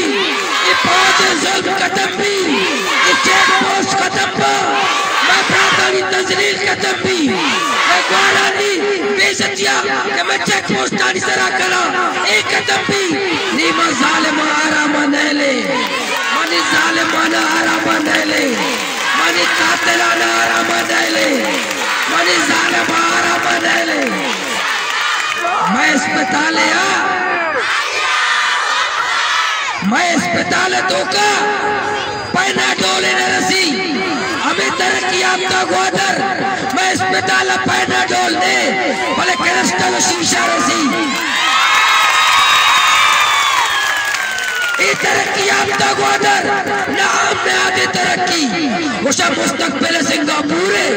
اے فوج ظلم ختم بی، اے چیک پوسٹ ختم با، مئے براتانی تذلیل ختم بی، مئے گوارانی بے عزتیا کہ مئے چیک پوسٹانی سرا کنا، اے ختم بی، نی ما ظالم آرام نیلے، منی ظالمانا آرام نیلے، منی قاتلانا آرام نیلے، منی ظالم آرام نیلے۔ مئے اسپتال ءَ، مئے اسپتال ءِ توکا پیناڈول نہ رسی۔ ہمے ترقی یافتہ گوادر، مئے اسپتال ءَ پیناڈول نے، بلے کرسٹل ءُ شیشہ رسی۔ اے ترقی یافتہ گوادر، نہ عام نہادے ترقی۔ گوشا مستقبل سنگاپور ءِ،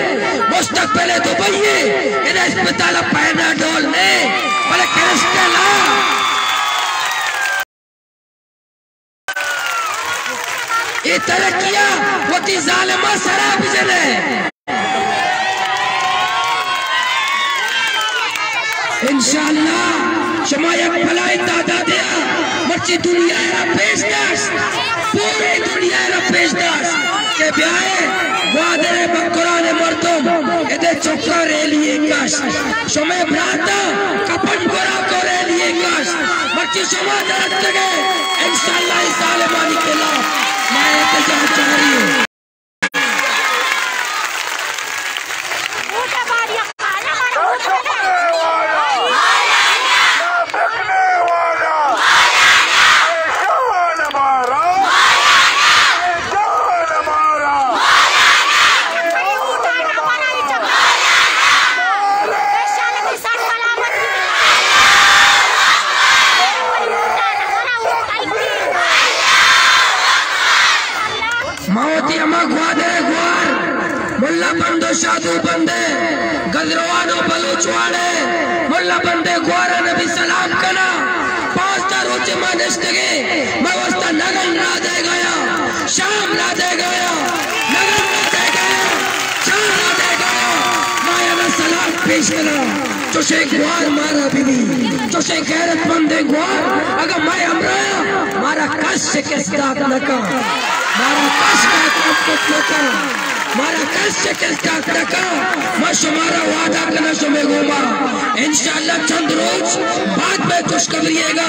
مستقبل دبئی ءِ، ادا اسپتال ءَ پیناڈول نے، بلے کرسٹل ءَ۔ اے ترقی ءَ وتی ظالماں سرا بجنے۔ انشاءاللہ شما یک بلاہیں تعدادے ءَ مرچی دنیا ءَ را پیش داشت، پوری دنیا ءَ را پیش داشت کہ بیائے گوادر ءِ مکران ءِ مردم ادے چکا ریلی ءَ کشت۔ شمئے براتاں کپن گورا کو ریلی ءَ کشت۔ مرچی شما درتکگے، انشاءاللہ اے ظالمانی خلاف مئے احتجاج جاری اِنت۔ ما وتی ہما گوادر ءِ گوار، ملا بند ءُ شادو بند ءِ، گدروان ءُ بلوچ واڑ ءِ، ملا بند ءِ گواران ءَ بھی سلام کناں۔ پانزدہ روچ ما نشتگیں، مئے واسطہ نگن را دئیگایا، شام را دئیگایا، نگن را دئیگایا، چاہ را دئیگایا، ما آیانا سلام پیش کناں۔ چوشیں گوار مارا ببی، چوشیں غیرت مندیں گوار اگاں مئے ہمراہ، مارا کس شکست دات نہ کن، مارا کس محکوم کت نہ کن، مارا کس شکست دات نہ کن۔ ما شمارا وعدہ کناں شمے گوما، انشاءاللہ چند روچ بعد مئے خوشخبری ئیگا،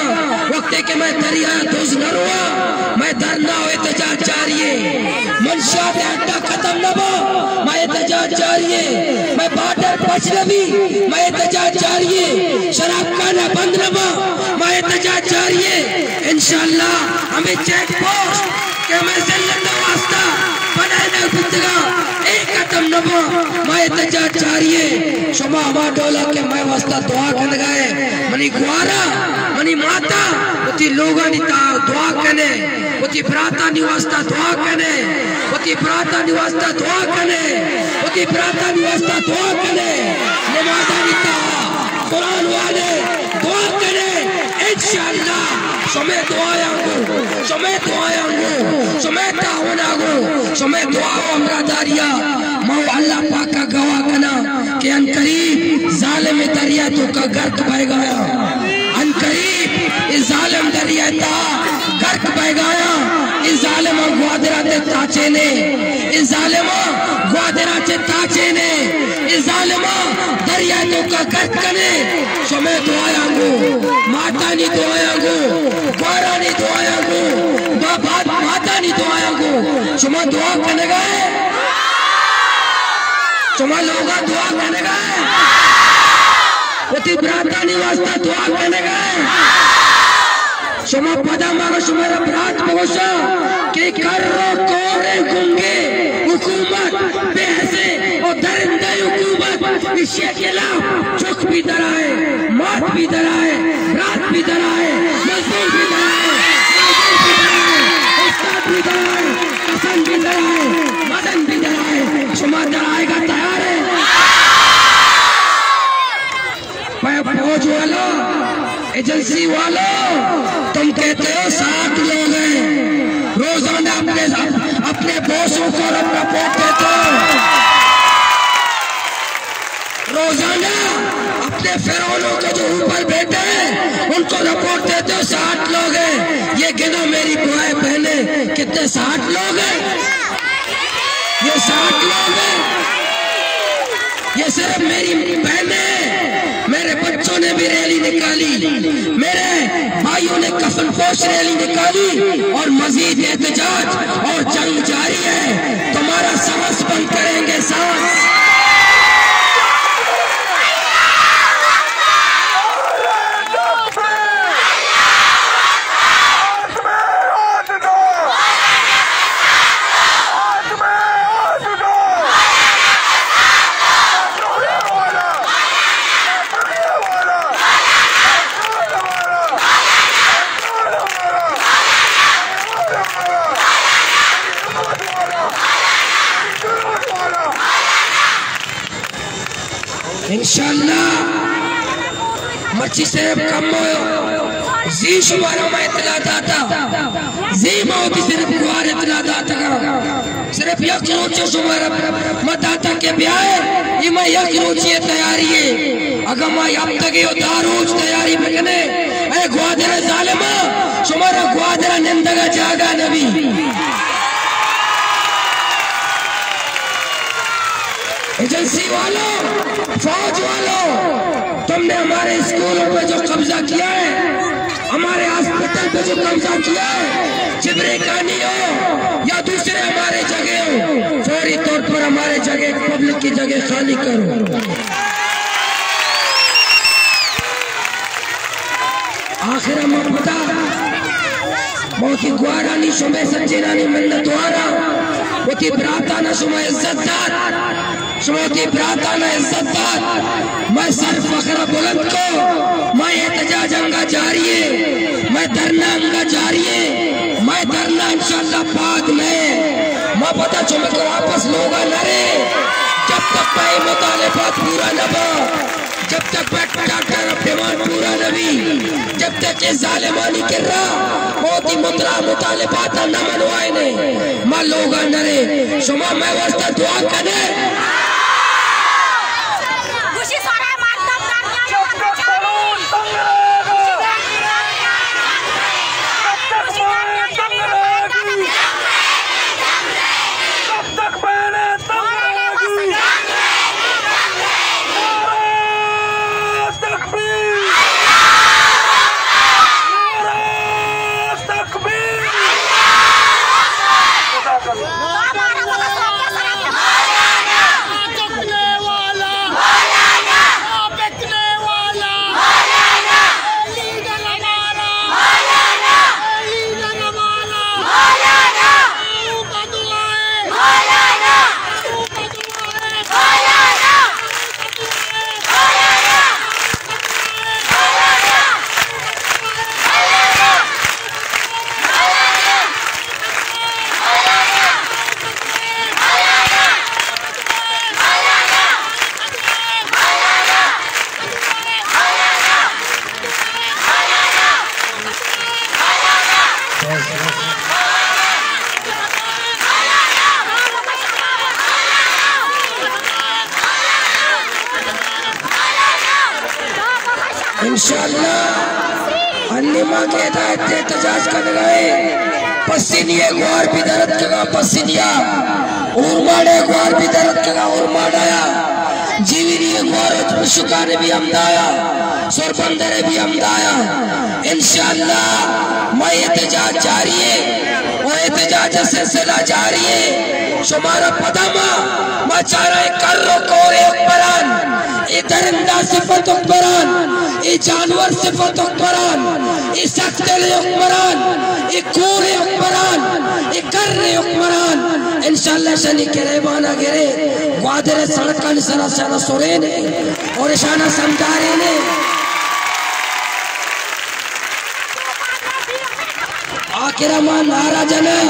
وقتے کہ مئے دریا دز نہ روا، مئے دھرنا ءُ احتجاج جاری اے۔ منشیات اڈہ ختم نہ با، مئے احتجاج جاری اے۔ مئے بارڈر پچ نہ بی، مئے احتجاج جاری اے۔ شراب خانہ بند نہ با، مئے احتجاج جاری اے۔ انشاءاللہ ہمے چیک پوسٹ کہ ہمے ذلت ءِ واسطہ بنائینگ بیتگا، اے ختم نہ با، مئے احتجاج جاری اے۔ شما ہما ڈولا کہ مئے واسطہ دعا کنگا ئے، منی گوارا، منی ماتا، وتی لوگانی تہا دعا کنے، وتی براتانی واسطہ دعا کنے، وتی براتانی واسطہ دعا کنے، وتی براتانی واسطہ دعا کنے۔ نمازانی تہا قرآن وانے، دعا کنے۔ انشاءاللہ شمے دعایاں گوں، شمے دعایاں گوں، شمے تعاونا گوں، شمے دعا ءُ ہمراہداریا ما اللہ پاکا گواہ کناں کہ عنقریب ظالم دریا توکا غرق بئیگایا۔ عنقریب اے ظالم دریا تہا غرق بئیگایا۔ اے ظالم گوادر ءَ چہ تاچینے، اے ظالماں گوادر ءَ چہ تاچینے، اے ظالماں دریا ءِ توکا گرد کنے۔ شمئے دعایاں گوں، ماتانی دعایاں گوں، گوارانی دعایاں گوں، با-، با-، ماتانی دعایاں گوں۔ شما دعا کنگا ئے؟ شما لوگا دعا کنگا ئے؟ وتی براتانی واسطہ دعا کنگا ئے؟ شما پدا ما گو شمارا برات بگوشاں کہ کر و کور گنگے حکومت، بے حسے و درندہ حکومت، اشی خلاف چک بھی درائے، مات بھی درائے، برات بھی درائے، مزدور بھی درائے، مزدور بھی درائے، استاد بھی درائے، حسن بھی درائے، مدن بھی درائے۔ شما درائے گا تیار ہے؟ اے فوج والو، ایجنسی والو، تم کہتے ہو ساٹھ لوگ ہیں، روزانہ اپنے، اپنے باسوں کو رپورٹ دیتے ہو، روزانہ اپنے فرعونوں کو جو اوپر بیٹھے ہیں ان کو رپورٹ دیتے ہو، ساٹھ لوگ ہیں۔ یہ گنو میری مائیں بہنیں، کتنے؟ ساٹھ لوگ ہیں، یہ ساٹھ لوگ ہیں۔ یہ صرف میری بہنیں، میرے بچوں نے بھی ریلی نکالی، میرے بھائیوں نے کفن پوش ریلی نکالی اور مزید احتجاج اور جنگ جاری ہے۔ تمہارا سانس بند کریں گے، سانس۔ انشاءاللہ مرچی صرف کمو زی شمارا ما اطلاع داتا، زی ما وتی صرف گوار اطلاع داتگا۔ صرف یک روچ شمارا ما داتا کہ بیائے، اے ما یک روچی تیاری ہے۔ اگاں ما ہفتگے و دہ روچ تیاری بکنے، اے گوادر ظالما، شمارا گوادر نندگا جاگہ نبی۔ ایجنسی والوں، فوج والوں، تم نے ہمارے اسکولوں پہ جو قبضہ کیا ہے، ہمارے ہاسپٹل پہ جو قبضہ کیا ہے، چبرے کانی ہو یا دوسرے ہمارے جگہ ہو، فوری طور پر ہمارے جگہ، پبلک کی جگہ خالی کرو۔ آخر ما پدا ما وتی گوارانی، شمئے سجینانی منت وارا، وتی براتانا شما عزت دات، شما وتی براتانا عزت دات۔ مئے سر فخر بلند کو، مئے احتجاج انگا جاری ہے، مئے دھرنا انگا جاری ہے، مئے دھرنا انشاءاللہ پاد نئے۔ ما پدا چمک واپس لوگا نرے، جب تک مئے مطالبات پورا نہ با۔ جب تک ڈاکٹر ڈیمانڈ پورا نہ بی، جب تک اے ظالمانی کرا وتی مطلع مطالبات نہ منوائینے، ما لوگا نرے۔ شما مئے واسطہ دعا کنے۔ انشاءاللہ انی ما کہ ادا احتجاج کنگا ایں، پسنی ءِ گوار بھی در اتکگاں پسنی ءَ، اورماڑہ ءِ گوار بھی در اتکگاں اورماڑہ ءَ، جیونی ءِ گوار ءُ پشکان بھی ہمدا ءَ، سربندر بھی ہمدا ءَ۔ انشاءاللہ مئے احتجاج جاری اِنت ءُ احتجاج ءِ سلسلہ جاری اِنت۔ شمارا پدا ما، ما چاریں کر ءُ کور ءِ حکمران، اے درندہ صفت حکمران، اے جانور صفت حکمران، اے سخت دل حکمران، اے کور حکمران، اے کر حکمران، انشاءاللہ اشانی گریبانا گریں، گوادر ءِ سڑکانی سرا اشانا سرینیں اور اشانا سمجھارینیں۔ آخر ءَ ما نعرہ جناں،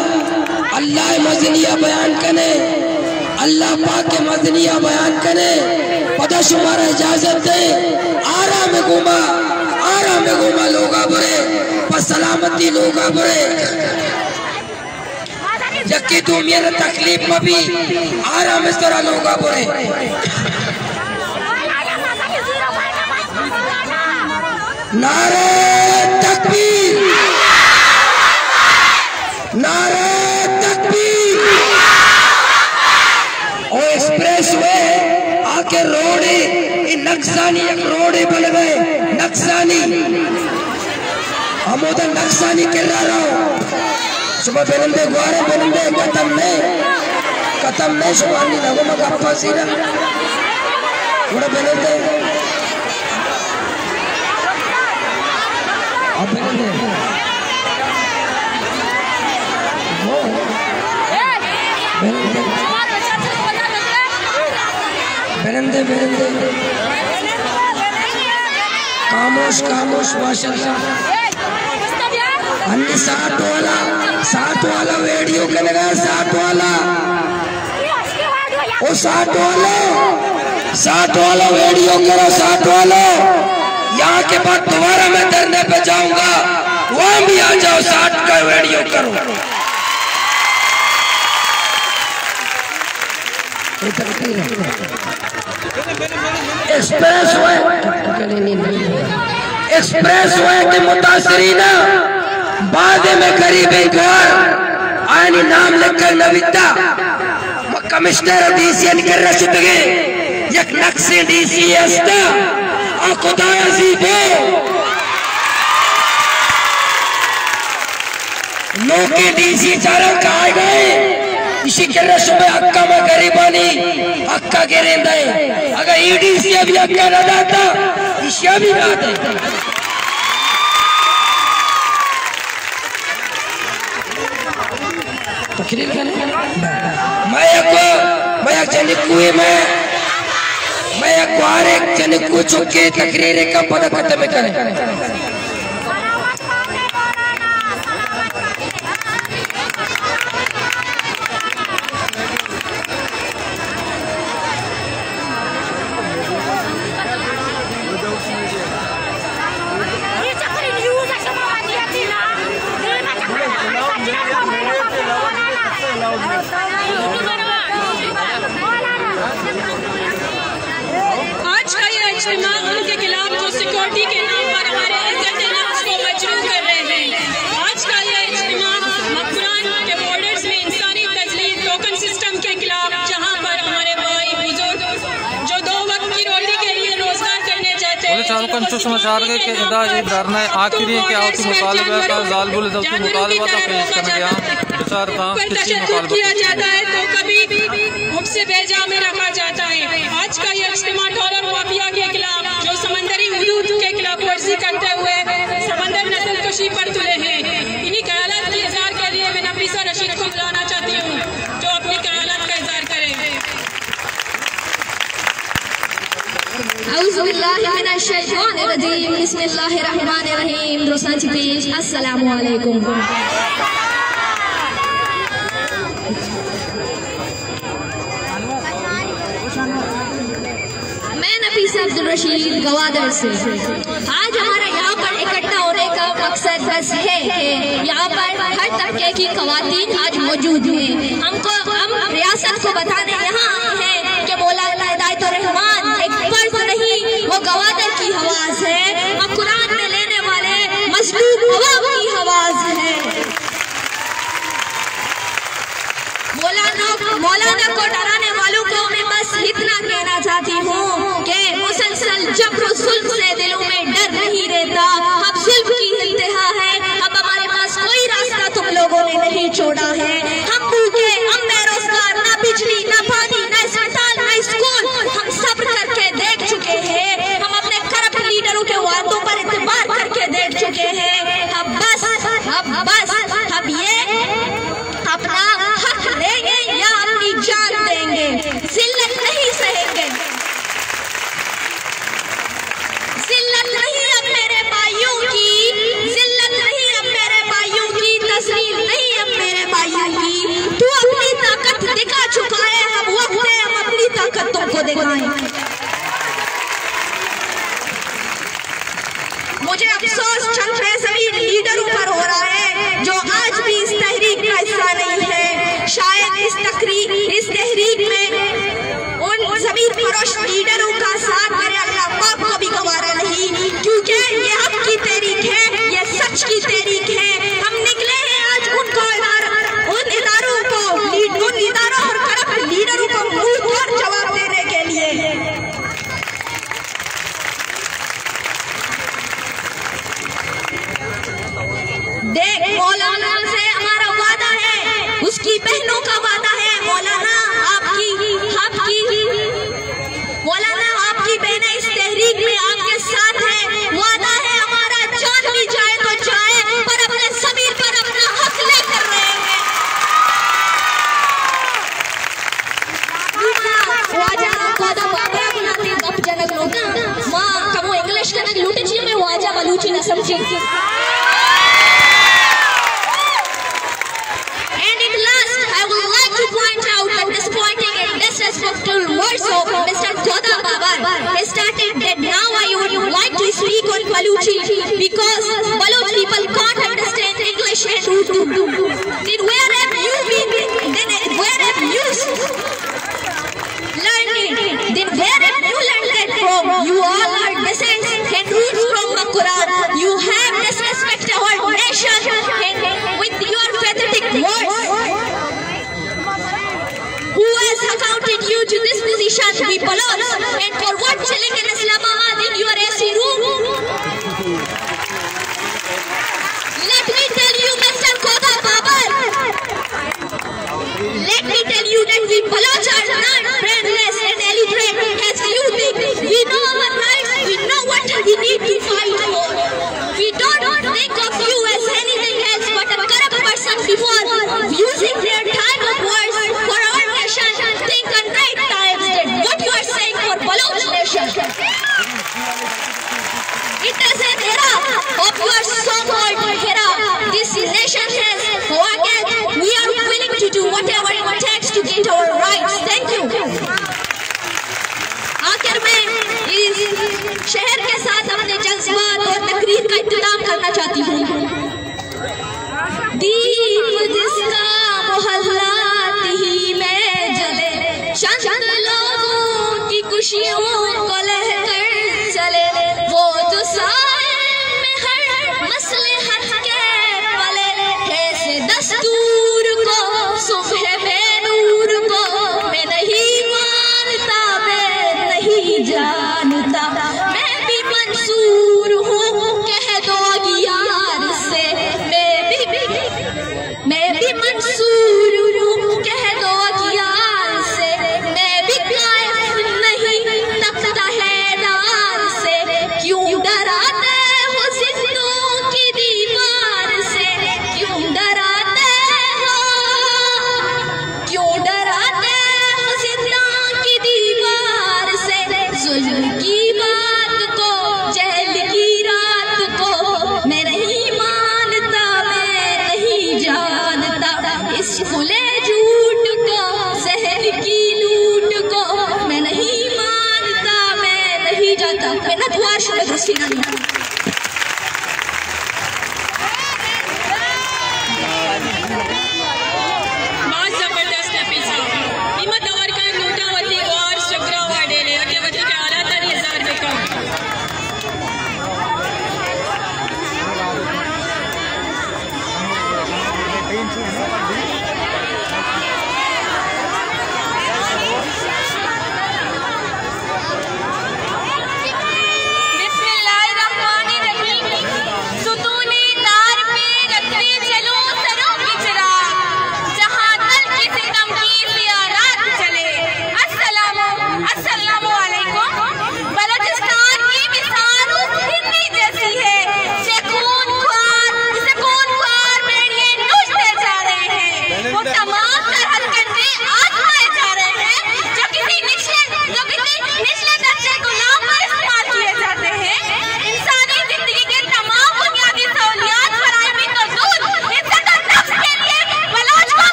اللہ ءِ مزنی ءَ بیان کنیں، اللہ پاک ءِ مزنی ءَ بیان کنیں، پدا شمارا اجازت دئیں، آرام ءَ گوما، آرام ءَ گوما لوگا برے، پہ سلامتی لوگا برے۔ یکے دومی ءَ را تکلیف مہ بی، آرام ءِ سرا لوگا برے۔ نعرہ تکبیر! نعرہ تکبیر! او ایکسپریس وے آ کہ روڈے، اے نقصانی یک روڈے بنگئے، نقصانی۔ ہمودا نقصانی کرا رو۔ شما بنندے گوارے، بنندے ختم نہ، ختم نہ، شما انی لگو ما گپا سیرا۔ گڑا بنندے۔ آ بنندے۔ بنندے۔ بنندے، بنندے۔ خاموش، خاموش، ماشاءاللہ۔ انی ساٹ والا، ساٹ والا ویڈیو کنگا، ساٹ والا۔ او ساٹ والا، ساٹ والا ویڈیو کرو، ساٹ والا۔ یہاں کے بعد دوبارہ میں دھرنے پہ جاؤں گا، وہاں بھی آ جاؤ، ساٹ کا ویڈیو کرو۔ ایکسپریس وے، ایکسپریس وے کے متاثرین بعد میں غریبیں گوار آنی نام لکھ کر نویتا۔ کمشنر ءُ ڈی سی آنی کرا شتگیں، یک نقصیں ڈی سی استا، آ خدایا زیبو۔ نوکیں ڈی سی چارگ ءَ آئیگئے، ایشی کرا شمئے حقا ما غریبانی حقا گریں دئیں۔ اگاں اے ڈی سی ءَ بھی حقا نہ داتا، ایشی ءَ بھی نہ دئیں۔ تقریر کنے؟ میں یک، میں یک جنکوے، میں، میں یک گوارے، جنکو چکے تقریر کا پدا ختم کنے۔ آج کا یہ اجتماع ان کے خلاف جو سیکورٹی کے نام پر ہمارے عزت نفس کو مجروح کر رہے ہیں، آج کا یہ اجتماع مکران کے بارڈرز میں انسانی تذلیل ٹوکن سسٹم کے خلاف، جہاں پر ہمارے بھائی بزرگ جو دو وقت کی روٹی کے لیے روزگار کرنے جاتے ہیں، چاروکاں، چو شما چارگے کہ ادا اے دھرنا آخری ہے کہ آوتی مطالبہ کا زالبول، ادا وتی مطالبہ تا پیش کرنے گیا۔ بچار تا پر کسی تشدد مطالبہ کیا جاتا ہے تو کبھی حبس بیجا میں رکھا جاتا ہے۔ آج کا یہ اجتماع ٹرالر مافیا کے خلاف، جو سمندری حدود کے خلاف ورزی کرتے ہوئے سمندر نسل کشی پر تلے ہیں، انہی خیالات کے اظہار کے لیے میں نفیسہ رشید کو بلانا چاہتی ہوں، جو اپنے خیالات کا اظہار کریں۔ اعوذ باللہ من الشیطان الرجیم، بسم اللہ الرحمن الرحیم۔ درستاں چہ پیش السلام علیکم۔ میں نفیسہ عبدالرشید گوادر سے۔ آج ہمارا یہاں پر اکٹھا ہونے کا مقصد بس ہے کہ یہاں پر ہر طبقے کی خواتین آج موجود ہیں۔ ہم کو، ہم ریاست کو بتانے یہاں آئے ہیں کہ مولانا ہدایت الرحمان ایک فرد نہیں، وہ گوادر کی آواز ہے، مکران میں لینے والے مظلوم عوام کی آواز ہے۔ ظلم کی انتہا ہے۔ اب ہمارے پاس کوئی راستہ تم لوگوں نے نہیں چھوڑا ہے۔ ہم بھوکے، ہم بے روزگار، نہ بجلی، نہ پانی، نہ اسپتال، نہ اسکول۔ ہم صبر کر کے دیکھ چکے ہیں۔ ہم اپنے کرپٹ لیڈروں کے وعدوں پر اعتبار کر کے دیکھ چکے ہیں۔ اب بس، اب بس، اب یہ اپنا حق لیں گے یا اپنی جان دیں گے، ذلت نہیں سہیں گے۔ ذلت نہیں اب میرے بھائیوں کی، ذلت نہیں اب میرے بھائیوں کی، تذلیل نہیں اب میرے بھائیوں کی۔ تو اپنی طاقت دکھا چکا ہے، اب وقت ہے ہم اپنی طاقت تم کو دکھائیں۔ مجھے افسوس چند بے ضمیر لیڈروں پر ہو رہا ہے جو آج بھی اس تحریک کا حصہ نہیں ہے۔ شاید اس تقریب، اس تحریک میں ان ضمیر فروش لیڈروں کا ساتھ میرے اللہ پاک کو بھی گوارا نہیں، کیونکہ یہ حق کی تحریک ہے، یہ سچ کی تحریک ہے۔ ہم نکلے ہیں آج ان کو ادار-، ان اداروں کو، ان اداروں اور کرپٹ لیڈروں کو منہ توڑ جواب دینے کے لیے۔ دیکھ، مولانا سے ہمارا وعدہ ہے، اس کی بہنوں کا وعدہ ہے۔ مولانا، آپ کی، آپ کی، مولانا، آپ کی بہنیں اس تحریک میں آپ کے ساتھ ہیں۔ وعدہ ہے ہمارا، جان بھی جائے تو جائے، پر اپنے ضمیر پر اپنا حق لے کر رہیں گے۔ واجہ گودا بابا ءَ گوں وتی گپ جنگ لوٹاں۔ ما کمو انگلش کنگ لوٹیں، چیا مئے واجہ بلوچی نہ سمجھی۔ And at last, I would like to point out the disappointing and disrespectful words of Mister Goda Babar. He started that now I would like to speak on Balochi because Baloch people can't understand English and Urdu. Then where have you been? Then where have you learned it? Then where have you learned that from? You all are descendants and roots from Makura. You have disrespect our nation and with your pathetic words. Who has accounted you to this position? We Baloch. And for what chilling in Islamabad in your A C room? Let me tell you, Mister Koda Babar. Let me tell you that we Baloch are not brainless and illiterate as you think. We know our rights, we know what we need to fight for. We don't think of you as anything else but a corrupt person before using their time of words for our nation. Think a hundred times that what you are saying for Baloch nation. It is an era of your so-called era. This nation has forget. We are willing to do whatever it takes to get our rights. Thank you. آخر میں اس شعر کے ساتھ اپنے جذبات اور تقریر کا اختتام کرنا چاہتی ہوں۔ دیپ جس کا محلہ تھی میں جلے، چند لوگوں کی خوشیوں کو لے کر چلے، وہ جو سائے میں ہر مصلحت کے پلے، ایسے دستور کو، صبح بے نور کو میں نہیں مانتا، میں نہیں جانتا، میں بھی منصور ہوں، کہہ دو اغیار سے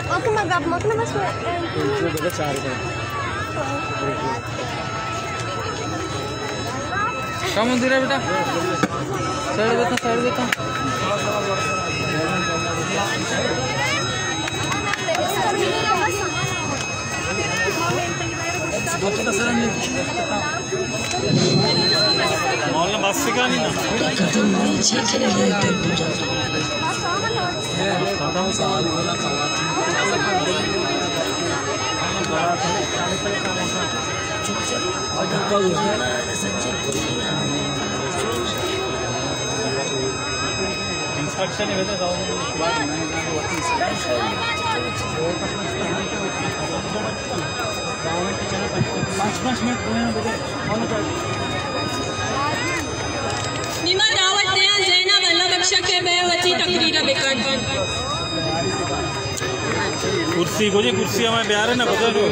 اوکے، میں گپ مکنم، بس میں کم دور ہے بیٹا، سائیڈ بیتا، سائیڈ بیتا۔ مولانا بس سے کہا نہیں نا۔ انسپیکشن ہے بیٹا، نما دعوت دیاں زینب اللہ بخش ءَ کہ بہ وتی تقریر ءَ بکن۔ کرسی گوجے، کرسی ہمیں بیارے نا، بجا جو۔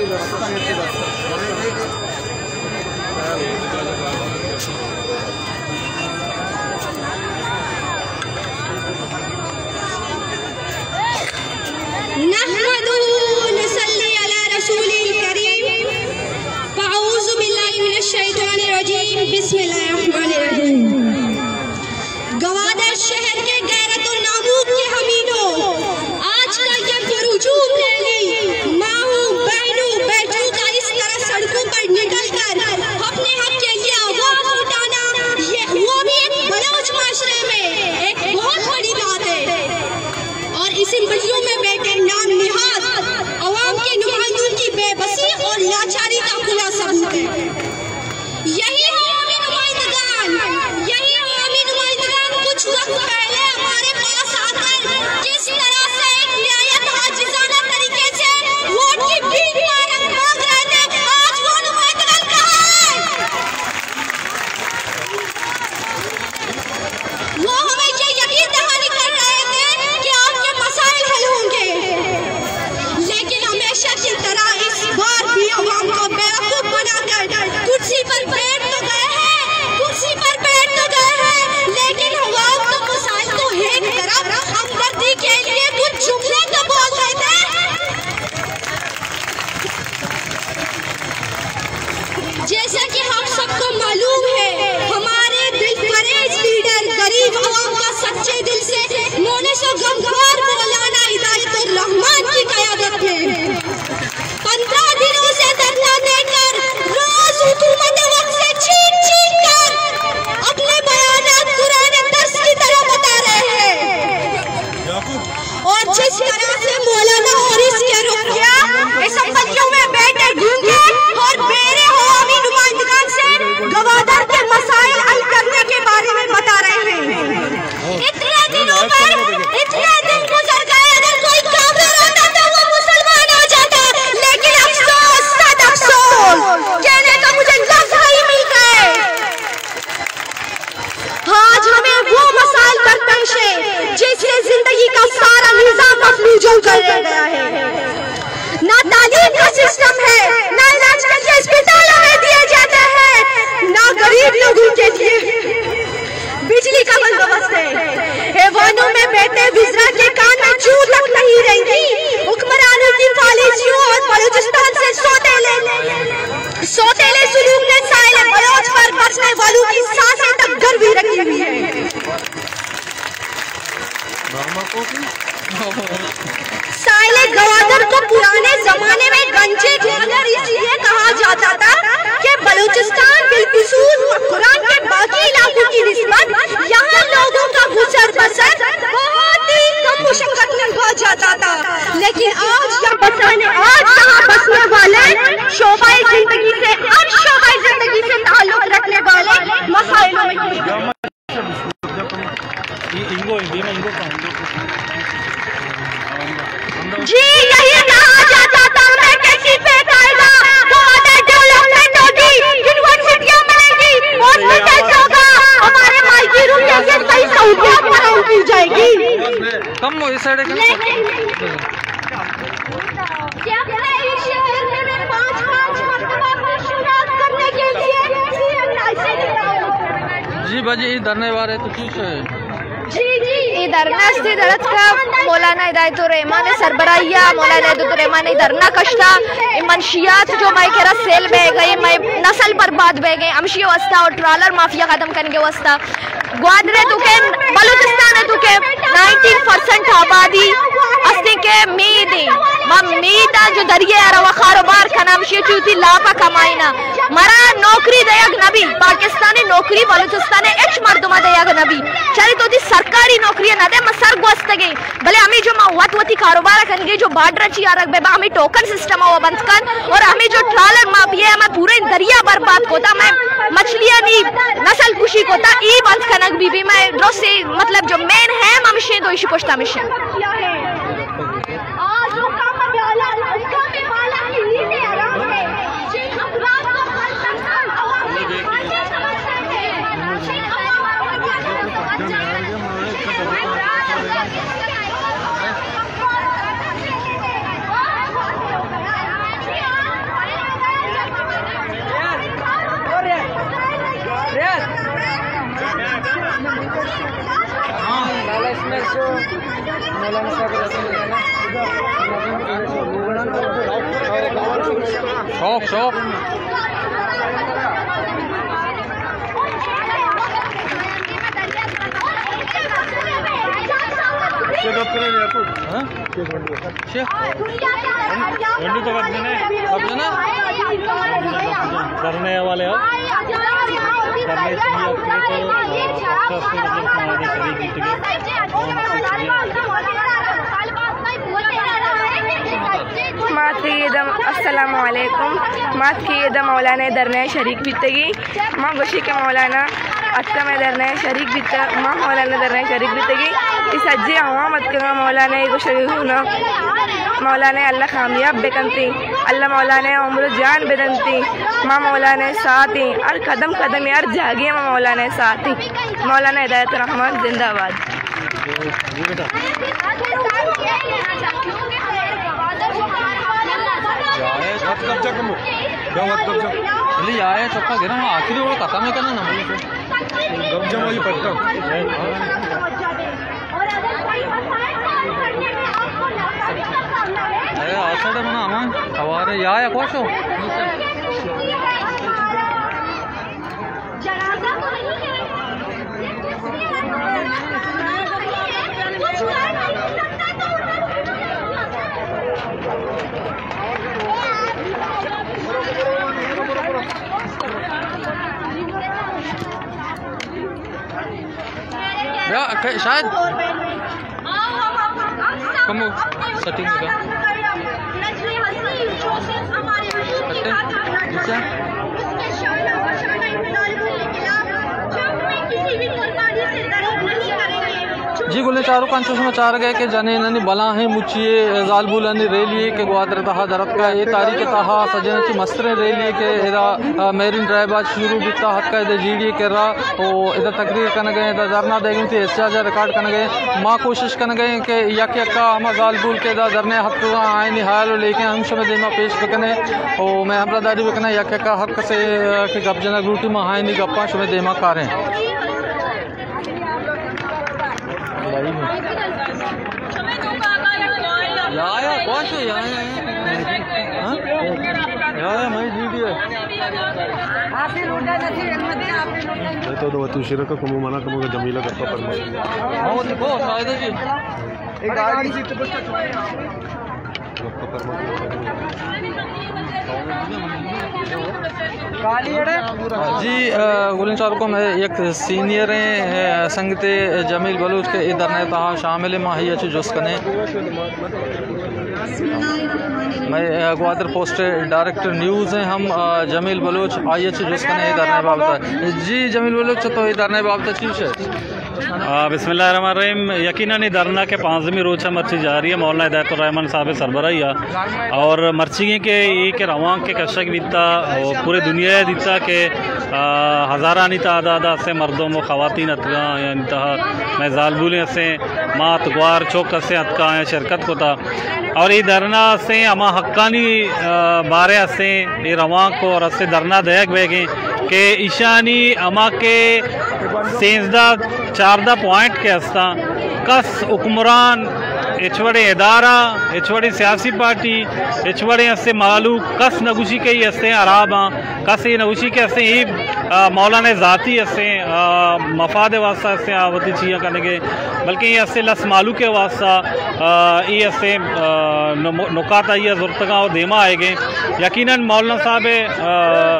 نحمده ونصلي على رسوله الكريم. فأعوذ بالله من الشيطان الرجيم. بسم الله الرحمن الرحيم. گوادر شہر کے غیرت و ناموس کے حامینوں، آج کا یہ پرہجوم ریلی ماؤں، بہنوں، بیٹوں کا اس طرح سڑکوں پر نکل کر اپنے حق کے لیے آواز اٹھانا، یہ وہ بھی ایک بلوچ معاشرے میں ایک بہت بڑی بات ہے۔ اور اس انٹرویو میں بیٹھے نام نہاد عوام کے نمائندوں کی بے بسی اور لاچاری کا کھلا ثبوت ہے۔ یہی عوامی نمائندگان، یہی عوامی نمائندگان کچھ وقت پہلے ہمارے پاس آ کر کس طرح سے ایک نہایت عاجزانہ طریقے سے ووٹ کی بھیک مانگ رہے تھے، آج وہ نمائندگان کہاں ہیں؟ وہ ہمیں یہ یقین دہانی کر رہے تھے کہ آپ کے مسائل حل ہوں گے، لیکن ہمیشہ کی طرح اس بار بھی عوام کو بیوقوف بنا کر کرسی پر بیٹھ تو گئے ہیں، کرسی پر بیٹھ تو گئے ہیں، لیکن عوام کا مسائل تو ایک طرف ہمدردی کے لیے کچھ جملے تو بول رہے تھے۔ جیسا کہ ہم سب کو معلوم ہے، ہمارے دلپریز لیڈر، غریب عوام کا سچے دل سے مونس و غمخوار مولانا ہدایت الرحمان کی قیادت میں پندرہ دنوں سے دھرنا دے کر روز حکومت وقت سے چھین چھین کر اپنے بیانات قرآن درس کی طرح بتا رہے ہیں۔ اور جس طرح سے مولانا اور اس کے رکیا اسمبلیوں میں بیٹھے گونگے اور بہرے عوامی نمائندگان سے گوادر کے مسائل حل کرنے کے بارے میں بتا رہے ہیں، اتنے دنوں پر اتنے دن گزر گئے، اگر کوئی کافر ہوتا تو وہ مسلمان ہو جاتا، لیکن افسوس، صد افسوس، کہنے کو مجھے لفظ نہیں مل رہے۔ آج ہمیں وہ مسائل درپیش ہیں جس سے زندگی کا سارا نظام مفلوج کر دیا گیا ہے۔ نہ تعلیم کا سسٹم ہے، نہ علاج کے لیے اسپتال ہمیں دیے جاتے ہیں، نہ غریب لوگوں کے لیے بجلی کا بندوبست ہے۔ ایوانوں میں بیٹھے وزراء کے کان میں جوں تک نہیں رہیں گی، حکمرانوں کی پالیسیوں اور بلوچستان سے سوتیلے سوتیلے سلوک نے ساحل بلوچ پر بسنے والوں کی سانسیں تک گروی رکھی ہوئی ہے۔ ساحل گوادر کو پرانے زمانے میں گنجے گوادر اس لیے کہا جاتا تھا کہ بلوچستان بالخصوص مکران کے باقی علاقوں کی نسبت یہاں لوگوں کا گزر بسر بہت ہی کم مشقت میں ہوا جاتا تھا، لیکن آج یہاں بسنے، آج یہاں بسنے والے شعبۂ زندگی سے، ہر شعبۂ زندگی سے تعلق رکھنے والے مسائلوں میں جی، یہی کہا جاتا تھا، ہمیں کیسی پھینک آئے گا؟ گوادر ڈیولپمنٹ ہوگی، یونیورسٹیاں بنیں گی، ہاسپٹلز ہوگا، ہمارے ماہی گیروں کے لیے صحیح سہولیات فراہم کی جائے گی۔ کم ہو، اس سائیڈ کم۔ لیکن کیا میں اس شہر میں میں پانچ، پانچ مرتبہ مشورہ کرنے کے لیے سی ایم لائسنس دکھاؤں؟ جی بجی، اے دھرنے بارے تو چی شے؟ اے دھرنا است درتکا مولانا ہدایت الرحمان سربراہی ءَ، مولانا ہدایت الرحمان اے دھرنا کشتا، اے منشیات جو مئے کرا سیل بہ گئے، مئے نسل برباد بہ گئے، ہمشی واسطہ اور ٹرالر مافیا ختم کنگے واسطہ۔ گوادر ءِ توکا، بلوچستان ءِ توکا نائنٹی پرسنٹ آبادی استیں کہ مید ایں۔ ما مید ءَ جو دریا ءَ روا کاروبار کناں، ہمشی چوتی لاپ ءَ کمائیناں۔ مرا نوکری دیگ نبی، پاکستانی نوکری بلوچستان ءِ ہچ مردم ءَ دیگ نبی۔ چرے تو وتی سرکاری نوکری ءَ نہ دے، ما سر گوستگیں۔ بلے ہمے جو ما وت وتی کاروبار ءَ کنگے جو بارڈر ءَ چی آرگ بہ با، ہمے ٹوکن سسٹم ءَ بند کن اور ہمے جو ٹرالر مافیا ءَ ہمے پورے دریا برباد کتا، مئے مچھلیانی نسل کشی کتا، اے بند کنگ بی بی۔ مئے درستی مطلب جو مین ہے ہمشیں، دو ایشی پشت ہمشیں۔ شوق، شوق۔ ہاں؟ چھ؟ گنڈو تو کب جنے؟ کب جنا؟ کرنے والے ہو؟ کرنے سے یہ اپنے کو، آ، اچھا سے مطلب ہمارے شریک بیتگی۔ مات کے یہ دم، السلام علیکم۔ مات کے یہ دم مولانا دھرنے شریک بیتگی۔ ما گوشی کہ مولانا اتکا مئے دھرنا ءَ شریک بیتا، ما مولانا دھرنا ءَ شریک بیتگیں۔ اے سجیں عوام اتکگاں مولانا ءِ گوشگ ءَ ہونا۔ مولانا ءَ اللہ کامیاب بکنتی، اللہ مولانا ءَ عمر و جان بدنتی۔ ما مولانا ءِ ساتھ ایں، ہر قدم قدم ءَ، ہر جاگے ما مولانا ءِ ساتھ ایں۔ مولانا ہدایت الرحمان زندہ باد۔ یا اے وت قبضہ کمو۔ یا وت قبضہ۔ بلے یا اے چکا گرا، ما آخری وڑ ختم کناں نا۔ قبضہ ما یہ پٹا۔ اے آسڑ منا ہمان سوارے یا یا کوشو۔ یا، کہ-، شاید کمو سیٹنگ کا۔ اچھا۔ جی گلیں چاروکاں، چو شما چارگ ءَ کہ جنینانی بلاہیں مچی ءِ زالبولانی ریلی کہ گوادر ءِ تہا در اتکا، اے تاریخ ءِ تہا سجہیں چی مستریں ریلی کہ ادا، آ، میرین ڈرائیو ءَ شروع بیتا، اتکا ادا جی ڈی اے کرا۔ او ادا تقریر کنگ ءَ ایں، ادا دھرنا دیگ ءَ ایں، احتجاج ءَ ریکارڈ کنگ ءَ ایں۔ ما کوشش کنگ ءَ ایں کہ یک یکا ہما زالبول کہ ادا دھرنے ءَ اتکگاں آیانی حیال و لیکہ ہم شمئے دیما پیش بکنیں۔ او مئے ہمراہداری بکنیں، یک یکا ہر کسے کہ گپ جنگ لوٹی، ما آیانی گپاں شمئے دیما کاریں۔ یا یا، کوش یا یا۔ ہاں؟ یا یا، مئی جی ڈی اے۔ تو دو وتی شرک کمو منا کمو جمیلہ گپا پرما۔ ہاں، وہ تو کو فائدہ جی۔ ایک گاڑی سی تو بس۔ جی، آ، گلیں چاروکاں، مئے یک سینئر ایں، آ، سنگتے جمیل بلوچ کہ اے دھرنا ءِ تہا شامل ایں، ما آئی ءَ چہ جست کنیں۔ مئے، آ، گوادر پوسٹ ءِ ڈائریکٹر نیوز ایں ہم، آ، جمیل بلوچ، آئی ءَ چہ جست کنیں اے دھرنا ءِ بابت ءَ۔ جی جمیل بلوچ، تو اے دھرنا ءِ بابت ءَ چی گوش ئے؟ آ، بسم اللہ الرحمن الرحیم۔ یقیناً اے دھرنا کہ پانزدہمی روچ ءَ مرچی جاری ایں، مولانا ہدایت الرحمن صاحب ءِ سربراہی ءَ، اور مرچیگیں کہ اے کہ روانک کہ کشگ بیتا، اور پورے دنیا ءَ دیتا کہ، آ، ہزارانی تعداد ءَ اسے مردم و خواتین اتکاں، یعنی تہا مئے زالبولیں اسے، مات گوار چک اسے اتکاں، شرکت کتا۔ اور اے دھرنا اسے ہما حقانی، آ، بارے اسے اے روانک اور اسے دھرنا دیگ بیگیں کہ ایشانی ہما کہ سیزدہ چاردہ پوائنٹ کہ استاں، کس حکمران، ہچ وڑیں ادارہ، ہچ وڑیں سیاسی پارٹی، ہچ وڑیں استیں مہلوک، کس نہ گوشی کہ اے استیں حراب آں، کس اے نہ گوشی کہ استیں اے، آ، مولانا ذاتی استیں، آ، مفاد واسطہ استیں، آ، وتی چیاں کنگے، بلکہ اے استیں لس مہلوک واسطہ، آ، اے استیں، آ، نم-، نکات آئی ءَ زرتگاں اور دیما آئیگیں۔ یقیناً مولانا صاحب، آ،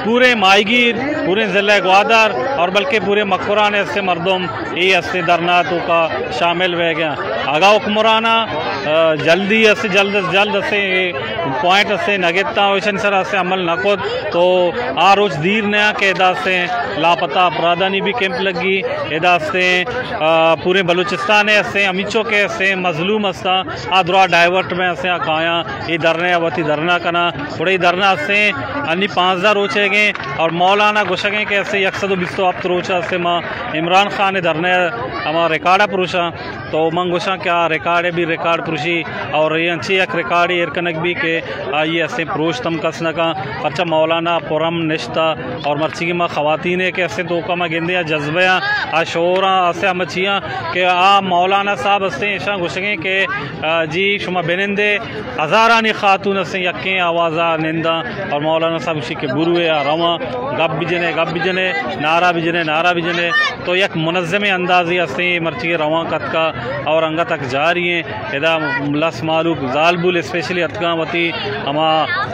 پورے ماہیگیر، پورے ضلع گوادر اور بلکہ پورے مکران ءِ استیں مردم اے استیں دھرنا توکا شامل بئیگا۔ اگاں حکمراناں، آ، جلدی استیں، جلد از جلد استیں اے پوائنٹ استیں نہ گپتاں اور ایشانی سرا استیں عمل نہ کت تو آ روچ دیر نیاں کہ ادا استیں لاپتہ اپرادانی بھی کیمپ لگی، ادا استیں، آ، پورے بلوچستان ءِ استیں ہمینچو کہ استیں مظلوم استاں، آ درا ڈائیورٹ بئیں استیں، آ کایاں اے دھرنے ءَ وتی دھرنا کناں۔ گڑا اے دھرنا استیں انی پانزدہ روچ ئیگیں اور مولانا گوشگیں کہ استیں یک سد و بیست و ہپت روچ استیں ما عمران خان ءِ دھرنے ءِ ہما ریکارڈ ءَ پروشاں، تو من گوشاں کہ آ ریکارڈ ءَ بھی ریکارڈ پروشی اور اے انچیں یک ریکارڈے ایر کنگ بی کہ آئی ءَ استیں پروشت ہم کس نہ کن، پرچا مولانا پرامن نشتہ۔ اور مرچیگیں ما خواتین ءِ کہ استیں توکا ما گندیں آ جذبہ آں، آ شعور آں، استیں ہمہ چیاں کہ آ مولانا صاحب استیں ایشاں گوشگیں کہ، آ، جی شما بنندے، ہزارانی خاتون استیں یکیں آوازا ننداں اور مولانا صاحب گوشی کہ بروے آ رواں، گپ بجنے، گپ بجنے، نعرہ بجنے، نعرہ بجنے۔ تو یک منظمیں اندازے استیں مرچیگیں رواں کتکا اور انگت تک جاری ایں۔ ادا لس مہلوک زالبول اسپیشلی اتکاں وتی ہما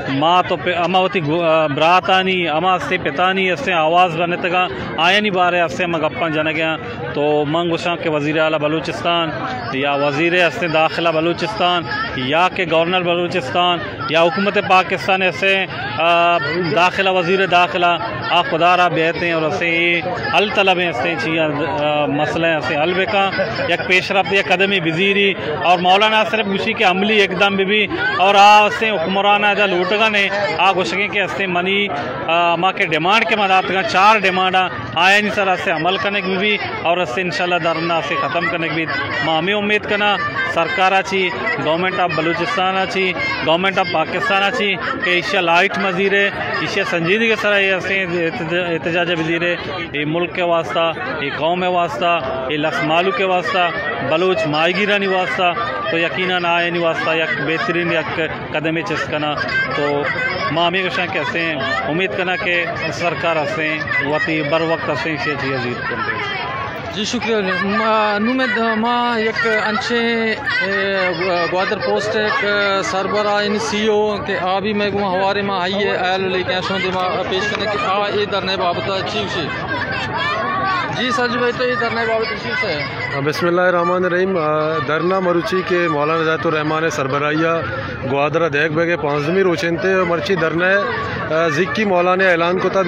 مات و پ-، ہما وتی گو-، آ، براتانی، ہما استیں پتانی استیں آواز بنتگاں، آیانی بارے استیں ہما گپاں جنگیاں۔ تو من گوشاں کہ وزیر اعلیٰ بلوچستان یا وزیر استیں داخلہ بلوچستان یا کہ گورنر بلوچستان یا حکومت پاکستان استیں، آ، داخلہ، وزیر داخلہ، آ خدا را بیتیں اور استیں اے حل طلبیں استیں چیاں، آ، مسئلہ استیں حل بکاں، یک پیش رفت، یک قدمے بزیری اور مولانا صرف گوشی کہ عملی اقدام بہ بی اور آ استیں حکمران ادا لوٹگا نے، آ گوشگیں کہ استیں منی، آ، ہما کہ ڈیمانڈ کہ ما داتگاں، چار ڈیمانڈاں، آیانی سر استیں عمل کنگ بہ بی اور استیں انشاءاللہ دھرنا استیں ختم کنگ بیت۔ ما ہمے امید کناں سرکار ءَ چی، گورنمنٹ آف بلوچستان ءَ چی، گورنمنٹ آف پاکستان ءَ چی کہ ایشی ءَ لائٹ مزیرے، ایشی ءَ سنجیدگی سرا اے استیں احتجا-، احتجاج بزیرے، اے ملک ءِ واسطہ، اے قوم ءِ واسطہ، اے لس مہلوک ءِ واسطہ، بلوچ ماہیگیرانی واسطہ، تو یقیناً آیانی واسطہ یک بہترین یک قدمے چست کناں۔ تو ما ہمے گوشاں کہ استیں امید کناں کہ سرکار استیں وتی بر وقت استیں ایشی ءَ چی زیر کنت۔ جی شکریہ۔ ما، نوں ما، ما یک انچیں، اے، گوادر پوسٹ ءِ یک سربراہ یعنی سی او کہ آ بھی مئے گوں ہوارے، ما آئی ءِ ہیال لیکن شما دیما پیش کنیں کہ آ اے دھرنے بابت ءَ چی گوشی۔ جی سرجو بھائی، تو اے دھرنے بابت ءَ چی گوشے؟ بسم اللہ الرحمن الرحیم۔ آ، دھرنا مروچی کہ مولانا ہدایت الرحمان ءِ سربراہی ءَ گوادر ءَ دیگ بیگ ءِ پانزدہمی روچ انت، مرچی دھرنا ءِ، آ، زیکی مولانا ءَ اعلان کتا۔